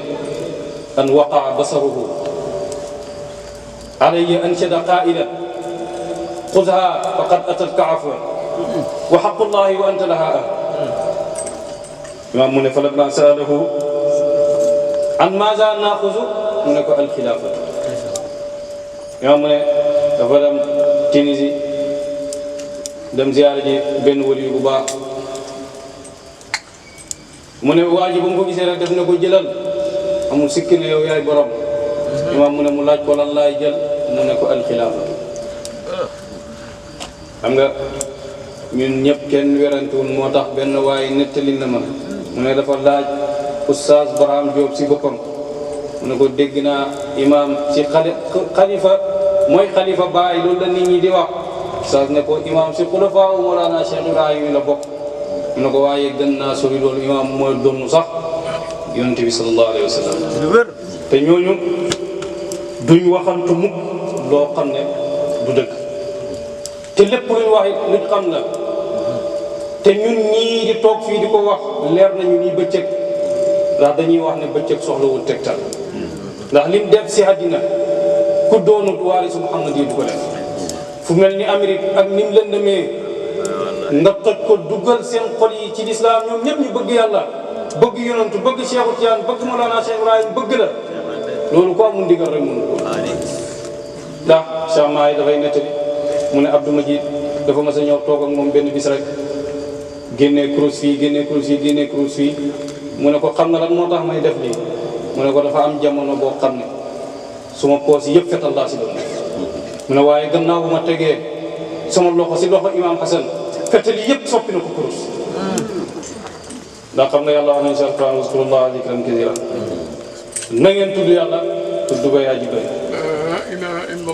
an waqaa basaruhu alayya anshada qaa'ilan xudha faqad atatka afwan wa xaqullahi wa anta laha ahl imaam mu ne fa lamma saalahu an maaza naaxuzu mu ne ko alxilaafatu imaam mu ne dafa dem Tunisie dem ziyaara ji benn wali bu baax mu ne waa ji ba mu ko gisee rek def na ko jëlal amul sikki ne yow yaay borom imaam mu ne mu laaj ko lan laay jël mu ne ko alxilaafatu xam nga ñun ñëpp kenn werantewul moo tax benn waaye nettali na ma mu ne dafa laaj oustaz Barham Diop si boppam mu ne ko dégg naa imaam si xalifa mooy xalifa Baay loolu la nit ñi di wax oustaz ne ko imaam si xulafaa u Mawlana Cheikh Ibrahima la bokk mu ne ko waaye gën naa sori loolu imaam mooy doon sax yonent bi sallallahu alayhi wa sallam te ñooñu duñ waxantu mukk loo xam ne du dëgg te lépp luñ wax it luñ xam la te ñun ñii di toog fii di ko wax leer nañu nii bëccëg ndax dañuy wax ne bëccëg soxlawul tegtal ndax lim def si àddina ku doonut waarisu Muhammad yi du ko def fu mel ni Amérique ak nim lëndëmee nga toj ko duggal seen xol yi ci lislaam ñoom ñëpp ñu bëgg yàlla bëgg yonantu bëgg Cheikhu Tijaan bëgg Mawlana Cheikh Ibrahim bëgg la loolu ko amul ndigal rek mënu ko ndax Cheikh Maay dafay nettali mu ne Abdou Majid dafa mas a ñëw toog ak moom benn bis rek génnee kurus fii génnee kurus fii mu ne ko xam nga lan moo tax may def lii mu ne ko dafa am jamono boo xam ne suma poos yi yëpp fetal laa si doon mu ne waaye gannaaw bu ma tegee sama loxo si loxo Imam Hassan fetal yi yëpp soppi na ko kurus ndax xam nga yàlla wax nañ si alquran waskurullah zikran kasiira na ngeen tudd yàlla tudd ba yaa ji bëri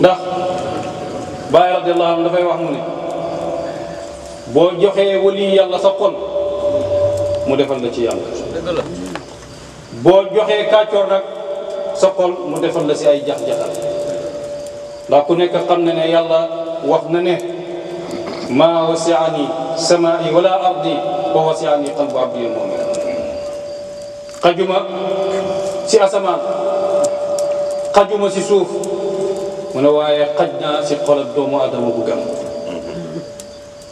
ndax Baay radiyallahu anhu dafay wax mu ne boo joxee wali yàlla sa xol mu defal la ci yàlla boo joxee kàccoor nag sa xol mu defal la si ay jax-jaxal ndax ku nekk xam na ne yàlla wax na ne maa wasi'ani samaa'i wala ardi wa wasi'ani qalbu abdi al-mu'min xajuma si asamaan xajuma si suuf mu ne waaye xaj naa si xol ak doomu adama bu gam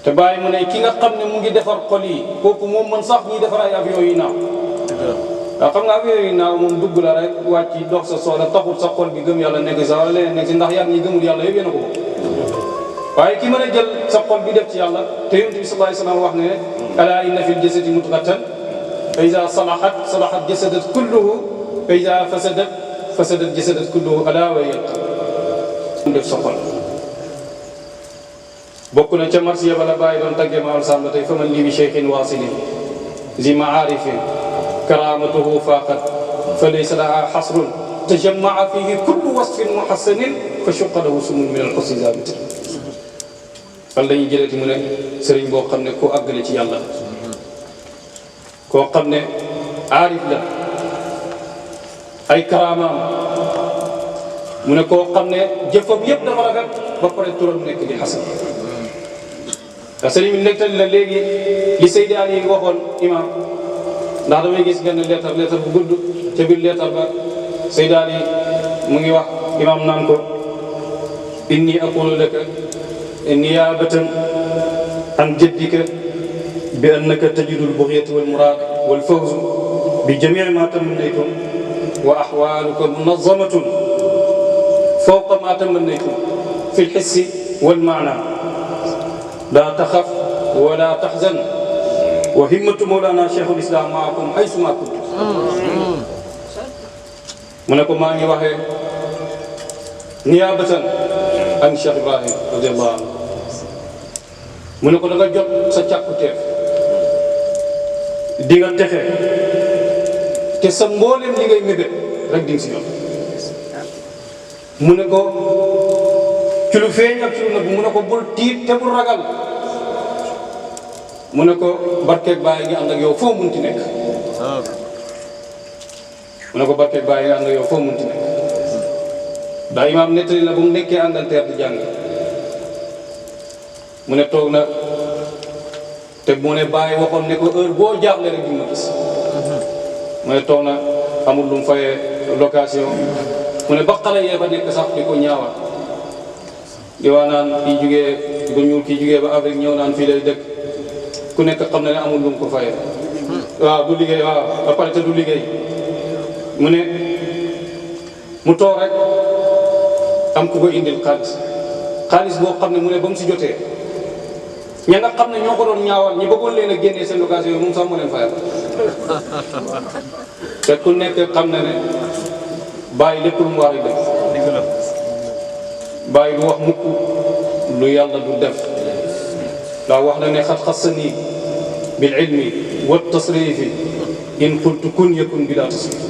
te bàyyi mu ne ki nga xam ne mu ngi defar xol yi kooku moom mën sax ñuy defar ay avion yi naaw waaw xam nga avion yi naaw moom dugg la rek wàcc dox sa soxla taxul sa xol bi gëm yàlla nekk sa wala leneen nekk si ndax yàlla ñi gëmul yàlla yëpp yéen a ko bokk waaye ki mën a jël sa xol bi def ci yàlla te yonent bi sallallahu alayhi wa sallam wax ne ala inna fil jasadi mudghatan fa iza salahat salahat jasadat kulluhu fa iza fasadat jasadat kulluhu ala wa hiya al-qalb def sa xol bokk na ca marsiya bala bàyyi doon tàggee maam Samba tey fa man lii bi cheikhin waasilin zi maarifin karamatuhu faqat fa laysa laha xasrun tajammaa fihi kullu wasfin muhassanin fa shuqqa lahu sumun min al-husni zabitin fan la ñuy jëleeti mu ne sëriñ boo xam ne ku àggale ci yàlla koo xam ne aarif la ay karamaam mu ne koo xam ne jëfam yëpp dafa rafet ba pare turam nekk di xasan te sëriñ bi nettali la léegi li Seydi Ali yi waxoon imam ndax damay gis benn leetar bu gudd ca biir leetar ba Seydi Ali mu ngi wax imam naan ko inni aqulu laka niyaabatan an jaddika bi annaka tajidu al-bughiyata wal murad wal fawz bi jami' ma tamannaytum wa ahwaluka munazzamatun fawqa ma tamannaytum fi al-hissi wal ma'na la taxaf wala taxzan wa himmatu mawlana cheikhul islam maakum haysuma kuntum mu ne ko maa ngi waxee niyaabatan an Cheikh Ibrahim radiyallahu anhu mu ne ko da nga jot sa càkkuteef di nga texe te sa mboolem li ngay mébét rek di nga si jot mu ne ko ci lu feeñ ak ci lu nëbb mu ne ko bul tiit te bul ragal mu ne ko barkeeg Baay ngi ànd ak yow foo munti nekk mu ne ko barkeeg Baay ngi ànd ak yow foo munti nekk daa imaam nettali na ba mu nekkee Angleterre di jàng mu ne toog na te mu ne Baay waxoon ne ko heure boo jaaxle rek di ma gis mu ne toog na amul lu mu fayee location mu ne ba xale yee ba nekk sax di ko ñaawal di waa naan kii jugee ba ñuul kii jugee ba Afrique ñëw naan fii lay dëkk ku nekk xam na ne amul lu mu ko fayee waaw du liggéey waaw ba pare te du liggéey mu ne mu toog rek am ku ko indil xaalis boo xam ne mu ne ba mu si jotee ña nga xam ne ñoo ko doon ñaawal ñi bëggoon leen a génnee seen location yooyu moom sax moo leen fayal te ku nekk xam na ne bàyyi lépp lu mu war a def bàyyi du wax mukk lu yàlla du def daa wax na ne xat xassani bil ilmi wa tasrifi in qultu kun yakun bila tasrif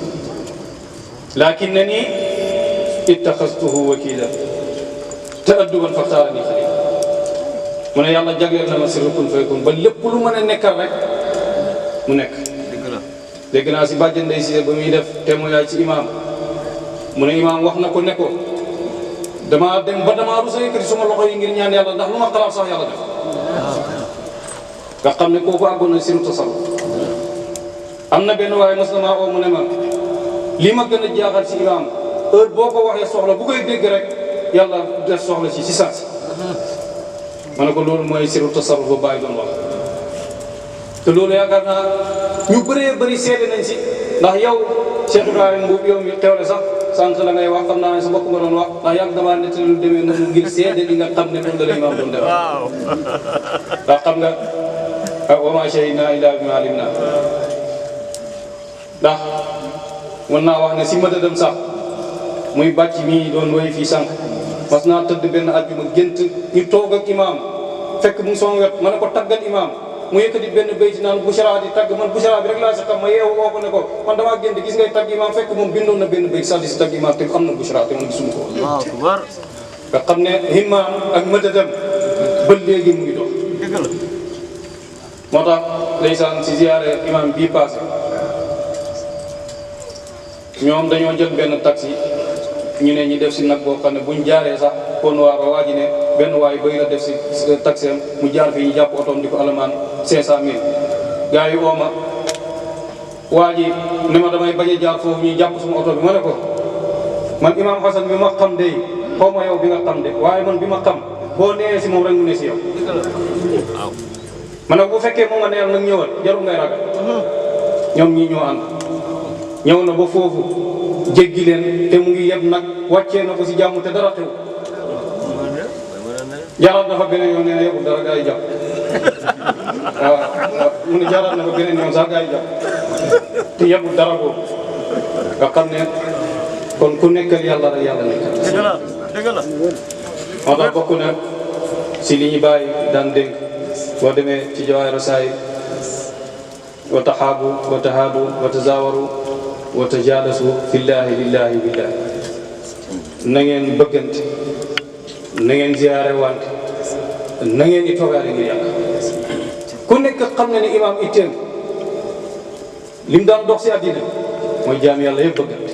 lakinnani ittaxastuhu wakila ta'adduban faxtaarani xalil mu ne yàlla jagleel na ma sirru kun fayakun ba lépp lu mën a nekkal rek mu nekk dégg naa si bàjjen Ndey Si ba muy def témoignage ci imam mu ne imam wax na ko ne ko damaa dem ba damaa rusa yëkkati suma loxo yi ngir ñaan yàlla ndax lu ma xalaat sax yàlla def nga xam ne kooku àggoon na siru tasawuf am na benn waaye mos na maa oo mu ne ma li ma gën a jaaxal si imam heure boo ko waxee soxla bu koy dégg rek yàlla def soxla si saa si ma ne ko loolu mooy siru tasawuf ba bàyyi doon wax te loolu yaakaar naa ñu bëree bëri seede nañ si ndax yow Cheikh Ibrahima Mbuub yow mi teewle sax sànq la ngay wax xam naa ne sa mbokk nga doon wax ndax yàgg damaa nettali lu demee noonu ngir seede li nga xam ne noonu la la imaam doon def ndax xam nga wa maa shahidnaa illaa bimaa alimnaa ndax mën naa wax ne si madadam sax muy bàcc mii doon woy fii sànq mas naa tëdd benn àjjuma gént ñu toog ak imaam fekk mu ngi sama wet ma ne ko taggal imaam mu yëkkati benn béyti naan Bushra di tagg man Bushra bi rek laa si xam ma yeewu woo ko ne ko man damaa gént gis ngay tagg imaam fekk moom bindoon na benn béyti sax di si tagg imaam te am na Bushra te man gisuma ko nga xam ne himmaam ak madadam ba léegi mu ngi dox moo tax ndeysaan si ziyaare imaam bii passé ñoom dañoo jël benn taxi ñu ne ñi def si nag boo xam ne buñ jaaree sax kon waa ba waa ji ne benn waay bëy la def si taxi am mu jaar fii ñu jàpp otoom di ko alamaan 500 000 gars yi oo ma waa ji ne ma damay bañ a jaar foofu ñuy jàpp suma oto bi ma ne ko man Imam Hassan bi ma xam de xaw ma yow bi nga xam de waaye man bi ma xam boo nee si moom rek mu ne si yow ma ne ko bu fekkee moom nga neel nag ñëwal jarul ngay ragal ñoom ñii ñoo ànd ñëw na ba foofu jéggi leen te mu ngi yeb nag wàccee na ko si jàmm te dara xew jaaraat na fa beneen yoon nee na yebul dara gaa yi jàpp waaw mu ne jaaraat na fa beneen yoon sax gaa yi jàpp te yebul dara boobu nga xam ne kon ku nekkal yàlla rek yàlla nekkal dëgg la moo tax bokk na si li ñu bàyyi daan dénk boo demee ci Jawaahir Rasaa'il wa taxaabu wa tahaadu wa tazaawaru wa tajaalasu fillaahi lillaahi billaahi na ngeen bëggante na ngeen ziyaare wante na ngeen di toogaale ngir yàlla ku nekk xam ne ne imaam itteel lim daan dox si àddina mooy jaam yàlla yëpp bëggante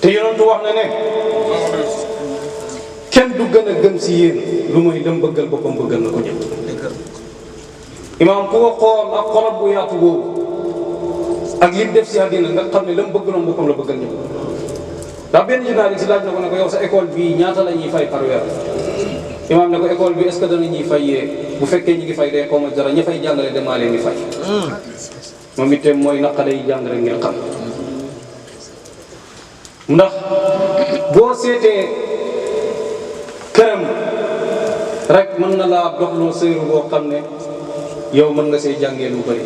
te yonentu wax na ne kenn du gën a gëm si yéen lu muy dem bëggal boppam bëggal na ko ñëpp imaam ku ko xool ak xolam bu yaatu boobu ak lim def si àddina nga xam ne la mu bëgg noonu boppam la bëggal ñëpp ndax benn journaliste si laaj na ko ne ko yow sa école bii ñaata la ñuy fay par weer imaam ne ko école bi est-ce que dana ñuy fayee bu fekkee ñi ngi fay day xaw ma dara ña fay jàngale damaa leen di fay moom itam mooy naqale yi jàng rek ngeen xam ndax boo seetee këram rek mën na laa doxloo sëyru boo xam ne yow mën nga see jàngee lu bëri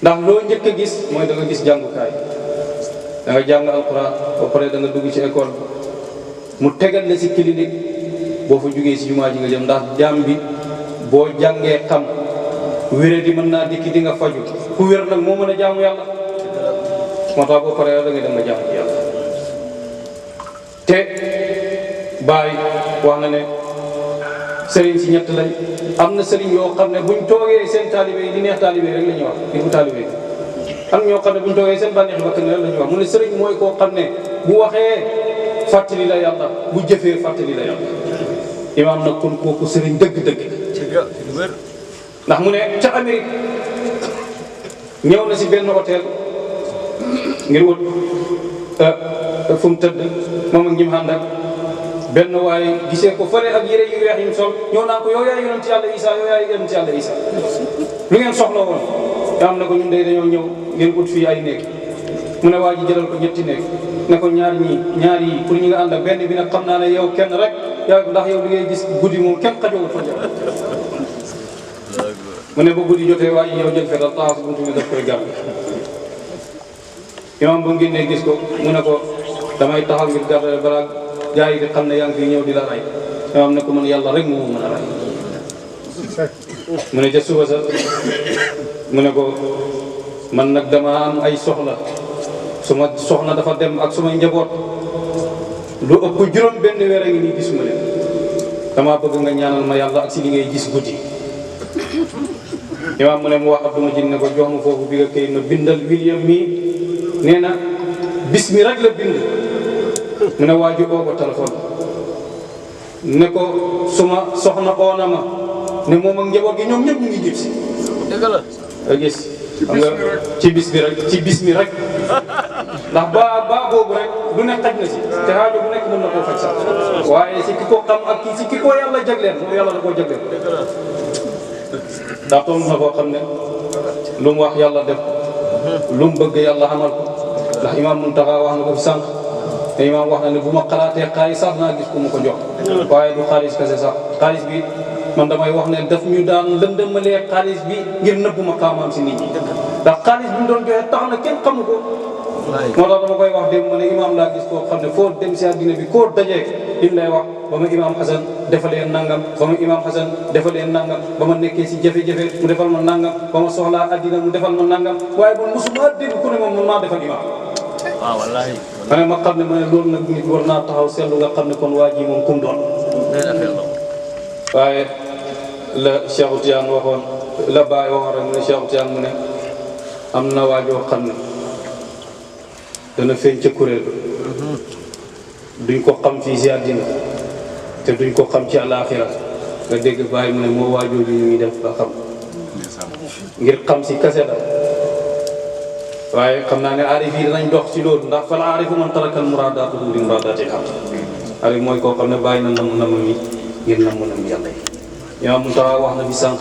ndax loo njëkk a gis mooy da nga gis jàngukaay da nga jàng alquran ba pare da nga dugg ci école mu tegal la si clinique boo fa jógee si jumaa ji nga jëm ndax jaam bi boo jàngee xam wéré di mën naa dikki di nga faju ku wér nag moo mën a jaamu yàlla moo tax boo paree da ngay dem nga jaamu yàlla te Baay wax na ne sëriñ si ñett lañ am na sëriñ yoo xam ne buñ toogee seen taalibe yi di neex taalibe rek la ñuy wax di bu taalibe yi am ñoo xam ne buñ toogee seen bànneex bakkan rek la ñuy wax mu ne sëriñ mooy koo xam ne bu waxee fàttali la yàlla bu jëfee fàttali la yàlla imaam nag kon kooku sëriñ dëgg-dëgg ndax mu ne ca Amérique ñëw na si benn hôtel ngir wut fu mu tëdd moom ak ñi mu ànd ak benn waaye gisee ko fële ak yére yu weex yi mu sol ñëw naa ko yow yaay yonent yàlla Isa yow yaay yonent yàlla Isa lu ngeen soxla woon te am na ko ñun de dañoo ñëw ngeen ut fii ay néeg mu ne waa ji jëlal ko ñetti néeg ne ko ñaar yi pour ñi nga ànd ak benn bi nag xam naa ne yow kenn rek yow ndax yow li ngay gis guddi moom kenn xajowul fa yow mu ne ba guddi jotee waa ji yow jël fetal taxaw si buntu bi daf koy gàpp imam bu génnee gis ko mu ne ko damay taxaw ngir gàttale balaa gaa yi di xam ne yaa ngi fi ñëw di la rey imam ne ko man yàlla rek moo mën a rey mu ne ca suba sa mu ne ko man nag dama am ay soxla suma soxna dafa dem ak suma njaboot lu ëpp juróom benn weer a ngi nii gisuma leen dama bëgg nga ñaanal ma yàlla ak si li ngay gis guddi imaam mu ne mu wax Abdou Majid ne ko jox ma foofu bi nga këy na bindal William mii nee na bis mi rek la bind mu ne waa ji oo ko téléphone ne ko suma soxna oona ma ne moom ak njaboot gi ñoom ñëpp ñu ngi jib si dëgg la nga gis xam nga ci bis mi rek ndax ba boobu rek du ne xaj na si te aajo bu nekk mën na koo faj sax waaye si ki ko xam ak si ki ko yàlla jagleel moom yàlla da koo jagleel ndax toll na koo xam ne lu mu wax yàlla def lu mu bëgg yàlla xamal ko ndax imaam Muntaxa wax na ko fi sànq te imaam wax na ne bu ma xalaatee xaalis sax naa gis ku ma ko jox waaye du xaalis kese sax xaalis bi man damay wax ne daf ñu daan lëndëmalee xaalis bi ngir nëbbu ma kaamaam si nit ñi ndax xaalis bi mu doon joxe tax na kenn xamu ko moo tax dama koy wax démb ma ne imaam laa gis koo xam ne foo dem si àddina bi koo dajee lim lay wax ba ma imaam Xasan defalee nangam ba ma imaam Xasan defalee nangam ba ma nekkee si jafe-jafe mu defal ma nangam ba ma soxlaa àddina mu defal ma nangam waaye bu musuma dégg ku ne moom mën naa defal imaam waaw wallaahi ma ne ma xam ne ma ne loolu nag nit war naa taxaw seetlu nga xam ne kon waa ji moom kum doon waaye la Cheikh Tidiane waxoon la Baye waxoon rek mu ne Cheikh Tidiane mu ne am na waajoo xam ne dana feeñ ca kuréel duñ ko xam fii si àddina te duñ ko xam ci àlaaxira nga dégg Baye mu ne moo waajoo ji ñuy def ba xam ngir xam si kase la waaye xam naa ne aarif yi danañ dox ci loolu ndax fal aarifu man tarakal muraadaatuhu li muraadaatil haqq aarif mooy koo xam ne bàyyi na namm mi ngir namm yàlla yi yaa mun taxaa wax na fi sànq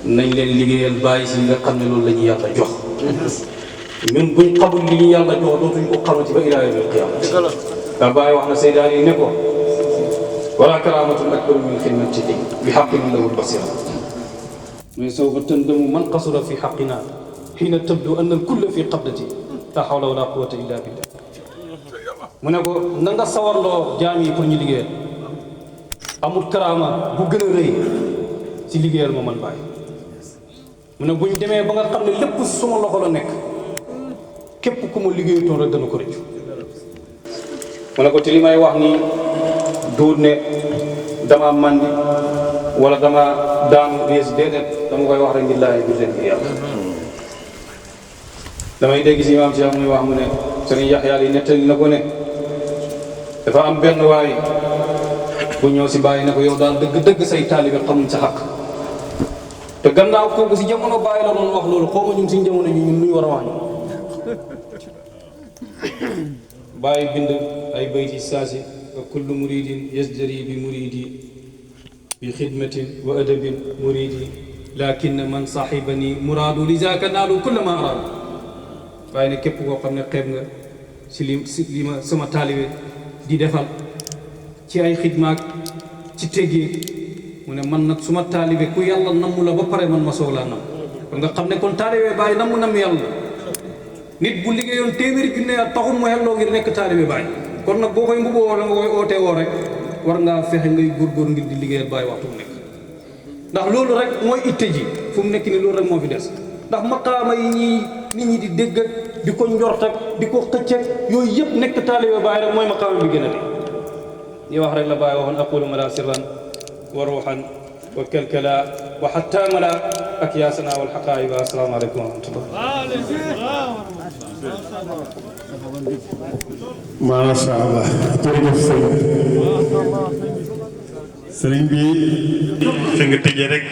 nañ leen liggéeyal bàyyi si nga xam ne loolu la ñu yàlla jox ñun buñ xamul li ñu yàlla jox dootuñ ko xamati ba ilaa yawmil qiyaama ndax bàyyi wax na Seydaan yi ne ko wala karaamatun akbaru min xidmati bi haqqin lahu basira mais sawfa tandamu man qasura fi haqqina xiina tabdu anna al-kulla fi qabdati la hawla wala quwwata illa billah mu ne ko na nga sawarloo jaam yi pour ñu liggéeyal amul karaama bu gën a rëy si liggéeyal ma man bàyyi mu ne buñ demee ba nga xam ne lépp suma loxo la nekk képp ku ma liggéeyutoon rek dana ko rëccu mu ne ko te li may wax nii duut ne dama mandi wala dama daanu rees déedéet dama koy wax rek ngillaahi bir leen ngir yàlla damay dégg si imaam Cheikh muy wax mu ne sëriñ Yaxya yi nettali na ko ne dafa am benn waay bu ñëw si bàyyi ne ko yow daal dëgg say taalibe xamuñ sa xaq te gannaaw kooku si jamono bàyyi la doon wax loolu xaw ma ñun si jamono ji ñun lu ñu war a wax ñu bàyyi bind ay bayti saasi wa kullu muridin yasdari bi muridi bi xidmatin wa adabin muridi lakin man sahibani muraadu li zaaka naalu kulla ma araadu waaye ne képp koo xam ne xeeb nga si li ma sama taalibe di defal ci ay xidmaak ci teggee mu ne man nag suma taalibe ku yàlla namm la ba pare man ma soog laa nam kon nga xam ne kon taalibe bàyyi namm yàlla nit bu liggéeyoon téeméeri junne taxul mu xelloo ngir nekk taalibe bàyyi kon nag boo koy mbubboo wala nga koy ootee woo rek war ngaa fexe ngay góorgóor ngir di liggéeyal Baay waxtu mu nekk ndax loolu rek mooy itte ji fu mu nekk ni loolu rek moo fi des ndax maqaama yi ñii nit ñi di dégg ak di ko njort ak di ko xëcc ak yooyu yëpp nekk taalibe Baay rek mooy maqaama bi gën a ñi wax rek la Baay waxoon aqulu ma la sirran wa ruuxan wa kalkala wa xatta mala ak yaasana wal xaqaayiba asalaamaaleykum wa rahmatullah macha allah jërëjëf sëriñ bi fi nga tëjee rek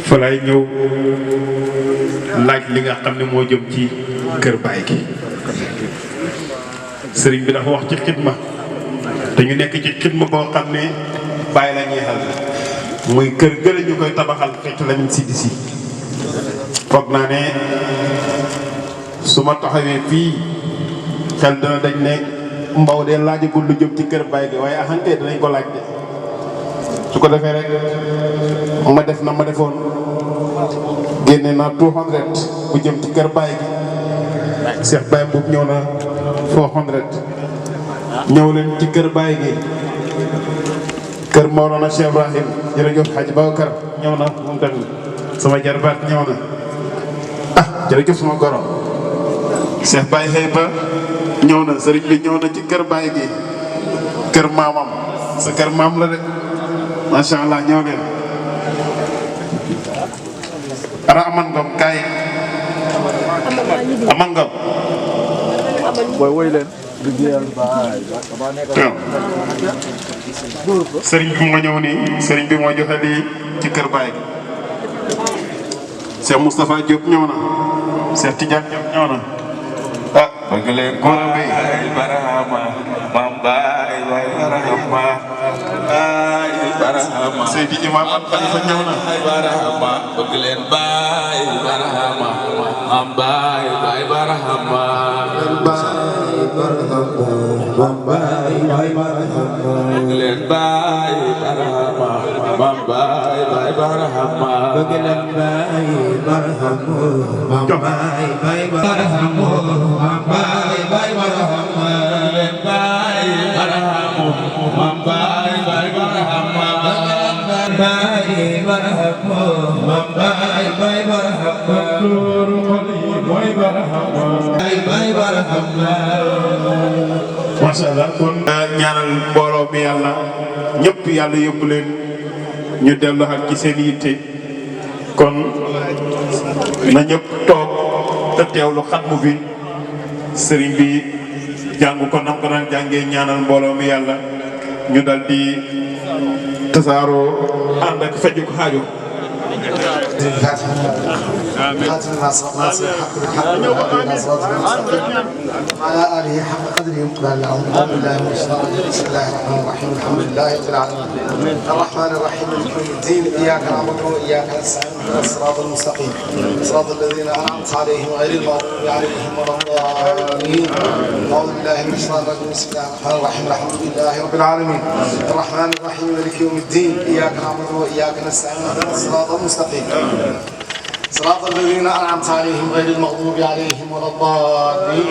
fa lay ñëw laaj li nga xam ne moo jëm ci kër Baay gi sëriñ bi dafa wax ci xidma te ñu nekk ci xidma boo xam ne Baay la ñeexal muy kër gële ñu koy tabaxal fekk lañu si di si foog naa ne su ma taxawee fii xel dana dañ ne mbaw de laajagul lu jëm ci kër Baay gi waaye axante danañ ko laaj de su ko defee rek ma def na ma defoon génne naa 200 bu jëm ci kër Baay gi Cheikh Baye Mboup ñëw na 400 ñëw leen ci kër Baay gi kër Mawlana Cheikh Ibrahim jërëjëf Hadj Babacar ñëw na moom tamit sama jarbaat ñëw na jërëjëf sama goro Cheikh Baye xëy ba ñëw na sëriñ bi ñëw na ci kër Baay gi kër maamam sa kër maam la de macha allah ñëw leen ara aman ngom kaay aman ngom booy woy leen sëriñ bi moo ñëw nii sëriñ bi moo joxe lii ci kër Baay gi Cheikh Moustapha Diop ñëw na Cheikh Tidiane Diop ñëw na bëgg leen góor bi barahama maam Baay Baay barahama ay barahama Seydi Imam Al Khalifa ñëw na ay barahama bëgg leen Baay barahama maam Baay Baay barahama maam Baay Baay barahama bëgg leen Baay barahama maam Baay Baay barahama bëgg leen Baay barahama maam Baay Baay barahama maam Baay Baay barahama leen Baay barahama maam Baay Baay barahama Baay barahama maam Baay Baay barahama loolu xoli mooy barahama Baay barahama macha allah kon ñaanal mbooloo mi yàlla ñëpp yàlla yóbbu leen ñu dellu ak ci seen yitte kon na ñëpp toog te teewlu xatmu bi sëriñ bi jàng ko nam ko daan jàngee ñaanal mbooloo mi yàlla ñu dal di tasaaroo ànd ak faju ko xaajo على آله حق قدره ومقداره العظيم أعوذ بالله من الشيطان الرجيم بسم الله الرحمن الرحيم الحمد لله رب العالمين الرحمن الرحيم مالك يوم الدين إياك نعبد وإياك نستعين اهدنا الصراط المستقيم صراط الذين أنعمت عليهم غير المغضوب عليهم ولا الضالين أعوذ بالله من الشيطان الرجيم بسم الله الرحمن الرحيم الحمد لله رب العالمين الرحمن الرحيم مالك يوم الدين إياك نعبد وإياك نستعين اهدنا الصراط المستقيم صراط الذين أنعمت عليهم غير المغضوب عليهم ولا الضالين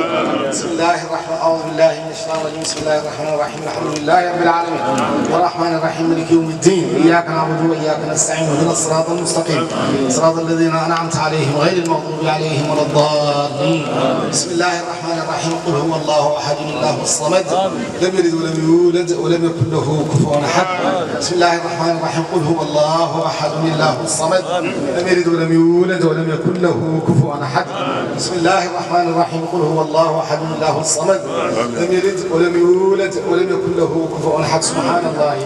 بسم الله الرحمن أعوذ بالله من الشيطان الرجيم بسم الله الرحمن الرحيم الحمد لله رب العالمين الرحمن الرحيم مالك يوم الدين إياك نعبد وإياك نستعين اهدنا الصراط المستقيم صراط الذين أنعمت عليهم غير المغضوب عليهم ولا الضالين بسم الله الرحمن الرحيم قل هو الله أحد الله الصمد لم يلد ولم يولد ولم يكن له كفوا أحد بسم الله الرحمن الرحيم قل هو الله أحد الله الصمد لم يلد ولم يولد ولم يكن له كفوا أحد بسم الله الرحمن الرحيم قل هو الله أحد الله الصمد لم يلد ولم يولد ولم يكن له كفوا أحد سبحان الله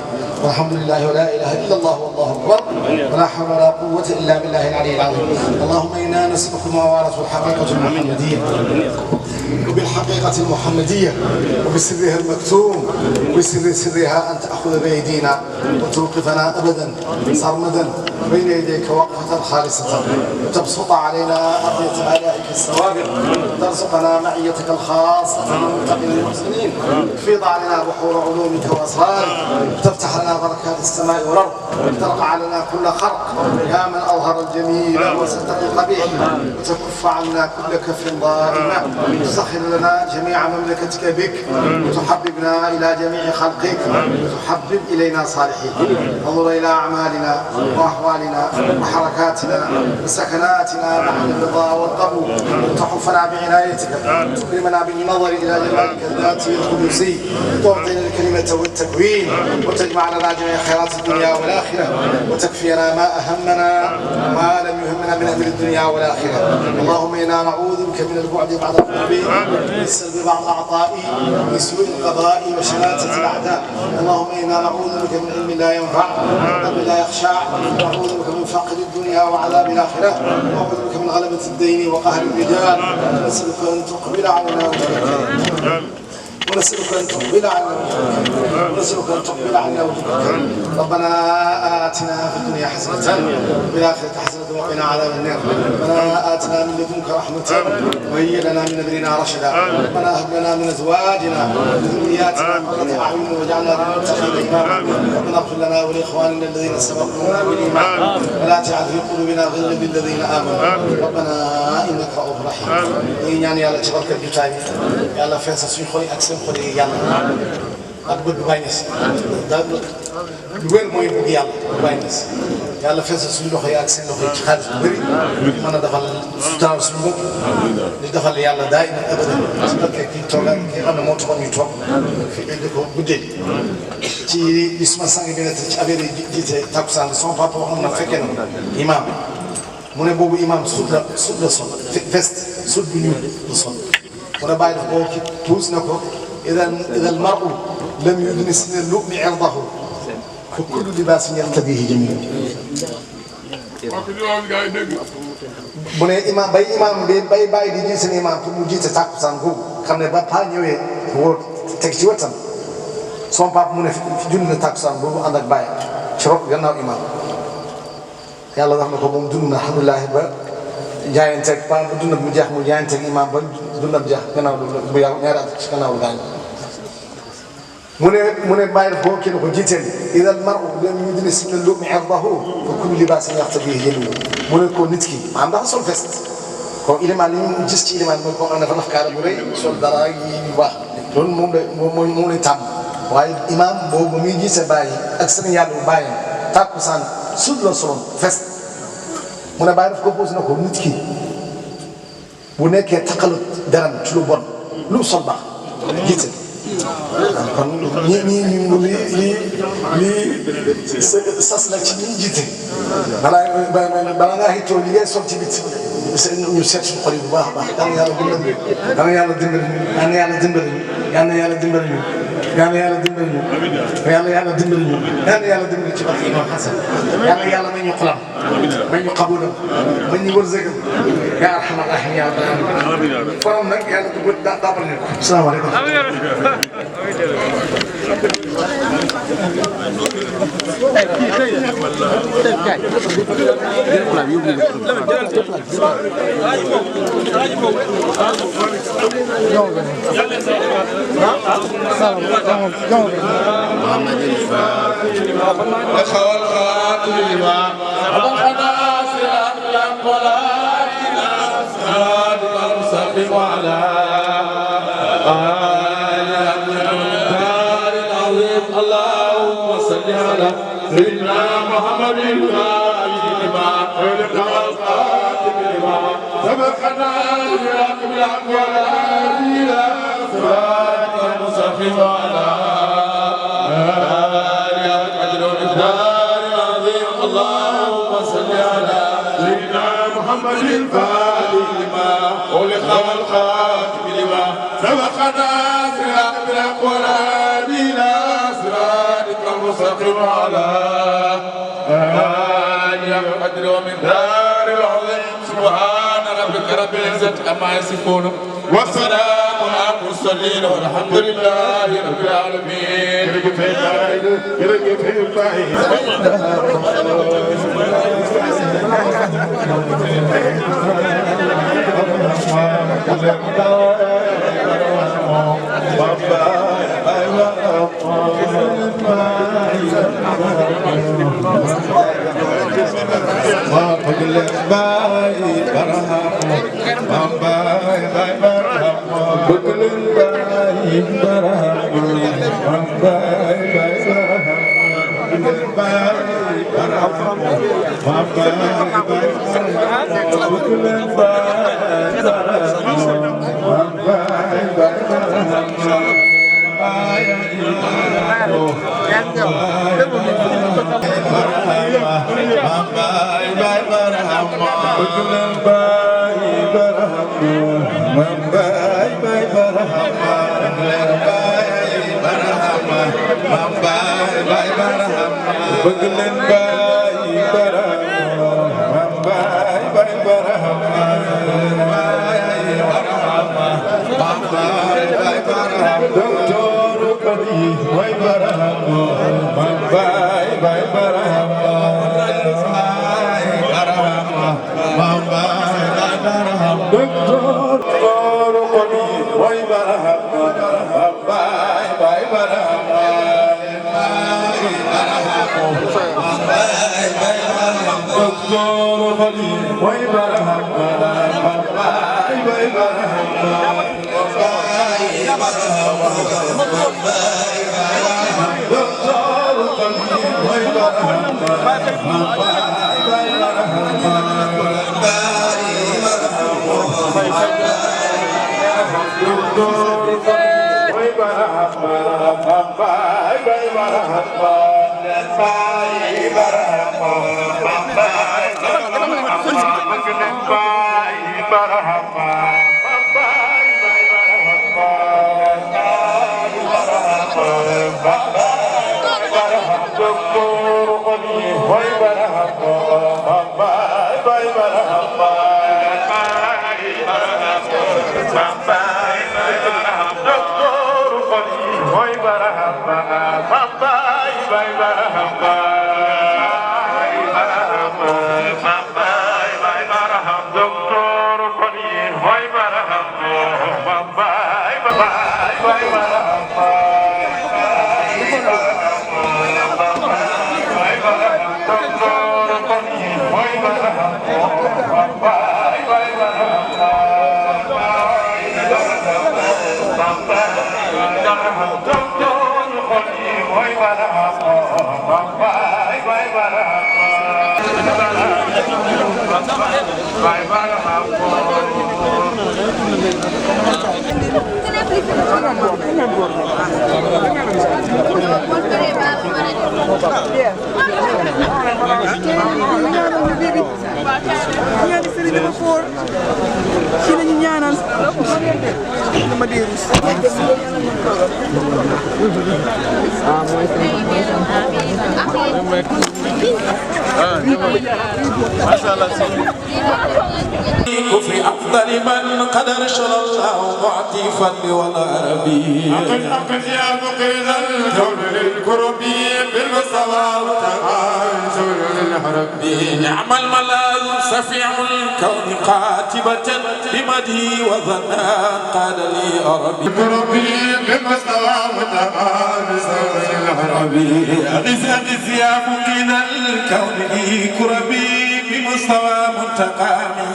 والحمد لله ولا إله إلا الله والله أكبر ولا حول ولا قوة إلا بالله العلي العظيم اللهم إنا نسألك ما وارث الحقيقة المحمدية وبالحقيقة المحمدية وبسرها المكتوم وبسر سرها أن تأخذ بأيدينا وتوقفنا أبدا صرمدا بين يديك وقفة خالصة وتبسط علينا أرضية آلائك السوابق ترزقنا معيتك الخاصة من المحسنين، تفيض علينا بحور علومك وأسرارك، تفتح لنا بركات السماء والأرض، ترقع علينا كل خرق يا من أظهر الجميل وستر القبيح، وتكف عنا كل كف ضائمة، تسخر لنا جميع مملكتك بك، وتحببنا إلى جميع خلقك، وتحبب إلينا صالحين. انظر إلى أعمالنا وأحوالنا وحركاتنا وسكناتنا مع الرضا والقبول، وتحفنا بعنايتك، وتكرمنا بالنظر إلى جمالك الذاتي القدسي، تعطينا الكلمة والتكوين، وتجمع لنا جميع خيرات الدنيا والآخرة، وتكفينا ما أهمنا وما لم يهمنا من أمر الدنيا والآخرة. اللهم إنا نعوذ بك من البعد بعد القرب، من السلب بعد العطاء، من سوء القضاء وشماتة الأعداء. اللهم إنا نعوذ بك من علم لا ينفع وقلب لا يخشع، نعوذ بك من فقر الدنيا وعذاب الآخرة، نعوذ بك من غلبة الدين وقهر الرجال. نسألك أن تقبل علينا وجهك، ونسألك أن تقبل عنا وجهك، ونسألك أن تقبل عنا وجهك. ربنا آتنا في الدنيا حسنة وفي الآخرة حسنة وقنا عذاب النار. ربنا آتنا من لدنك رحمة وهيئ لنا من أمرنا رشدا. ربنا هب لنا من أزواجنا وذرياتنا قرة أعين واجعلنا للمتقين إماما. ربنا اغفر لنا ولإخواننا الذين سبقونا بالإيمان ولا تجعل في قلوبنا غلا للذين آمنوا. ربنا إنك رؤوف رحيم. يعني يا الله تبارك الجتاي يا الله فيصل سوي خولي أكسم خولي يلا ak bëgg Baay Ñas daal lu wér mooy bëgg yàlla Baay Ñas yàlla feesal suñu loxo yi ak seen loxo yi ci xaalis bu bëri mën a defal sutural suñu bopp di defal yàlla daay na abadan ci barke kii toog ak ki xam ne moo taxoon ñu toog fi indi ko guddee ci li suma sang bi nekk ci affaire yi jiite takkusaan son papa wax na fekkee na imam mu ne boobu imam sud la sol veste sud bu ñuul la sol mu ne bàyyi daf boo ki tuus na ko إذا المرء لم يدنس من اللؤم عرضه فكل لباس يرتديه جميل. bu ne imam bi bay bàyyi di jiite seen imam pour mu jiite takkusaan googu xam ne ba paa ñëwee woo teg ci wetam son papa mu ne junni na takkusaan boobu ànd ak bàyyi ci rok gannaaw imam yàlla wax na ko moom dund na alhamdulilah ba jaayanteeg paa bu dund mu jeex mu jaayanteeg imam ba dundam jeex gannaaw bu yàgg ñaari at ci gannaaw gaañ mu ne bàyyi daf boo kii ko jiiteel ida al maru lam yudnis min al-lu'mi 'irdahu fa kullu libaasin yaqtadihi jamiilan mu ne ko nit ki maanaam dafa sol veste ko ilimaan li ñu gis ci ilimaan mooy koo xam ne dafa def kaala bu rëy sol dara yi bu baax loolu moom lay tàmm waaye imam boobu muy jiite bàyyi ak seen yàlla bu bàyyi tàkkusaan sud la soloon veste mu ne bàyyi daf ko posé na ko nit ki bu nekkee taqalut deram ci lu bon lu mu sol baax jiite kon lii sas la ci ñi jiite balaa ngaa xittoo li ngay sol ci biti ñu seet suñu xol yi bu baax a baax yal na yàlla dimbali yal na yàlla dimbali yal na yàlla dimbali ñu yal na yàlla dimbali ñu yal na yàlla dimbali ñu yal na yàlla dimbali ci barke Imam Hasan yal na yàlla may ñu xolam may ñu xabulam may ñu wërsëgam yaa arhamar rahiim yaa rabbal aalamiin forom nag yàlla dugg daabal ñu ko salaamaaleykum محمد الفاتح وخوى الخاتم لما وبقنا صراط الأقوال صراط المستقيم وعلى الدار العظيم اللهم صل على سيدنا محمد الفاتح لما خلق الخاتم لما سبقنا صراط الأقوال صراط المستقيم وعلى اللهم صل على سيدنا محمد الفاتح لما خلق والخاتم لما سبقنا صراط الأقوال إلى صراطك المستقيم على آله قدر ومقدار العظيم سبحان ربك رب العزة عما يصفون والسلام على المرسلين والحمد لله رب العالمين. كفر أفضل من قد أرشد الله معطي فضل والعربي أقف يا مقيل الكون للكرب بالمصطفى وتعالى للحرب نعم الملاذ سفيع الكون قاتبة بمدهي وظنان قال لي أربي كربي بالمصطفى وتعالى للحرب أغز يا مقيل الكون لي كربي بمستوى منتقى من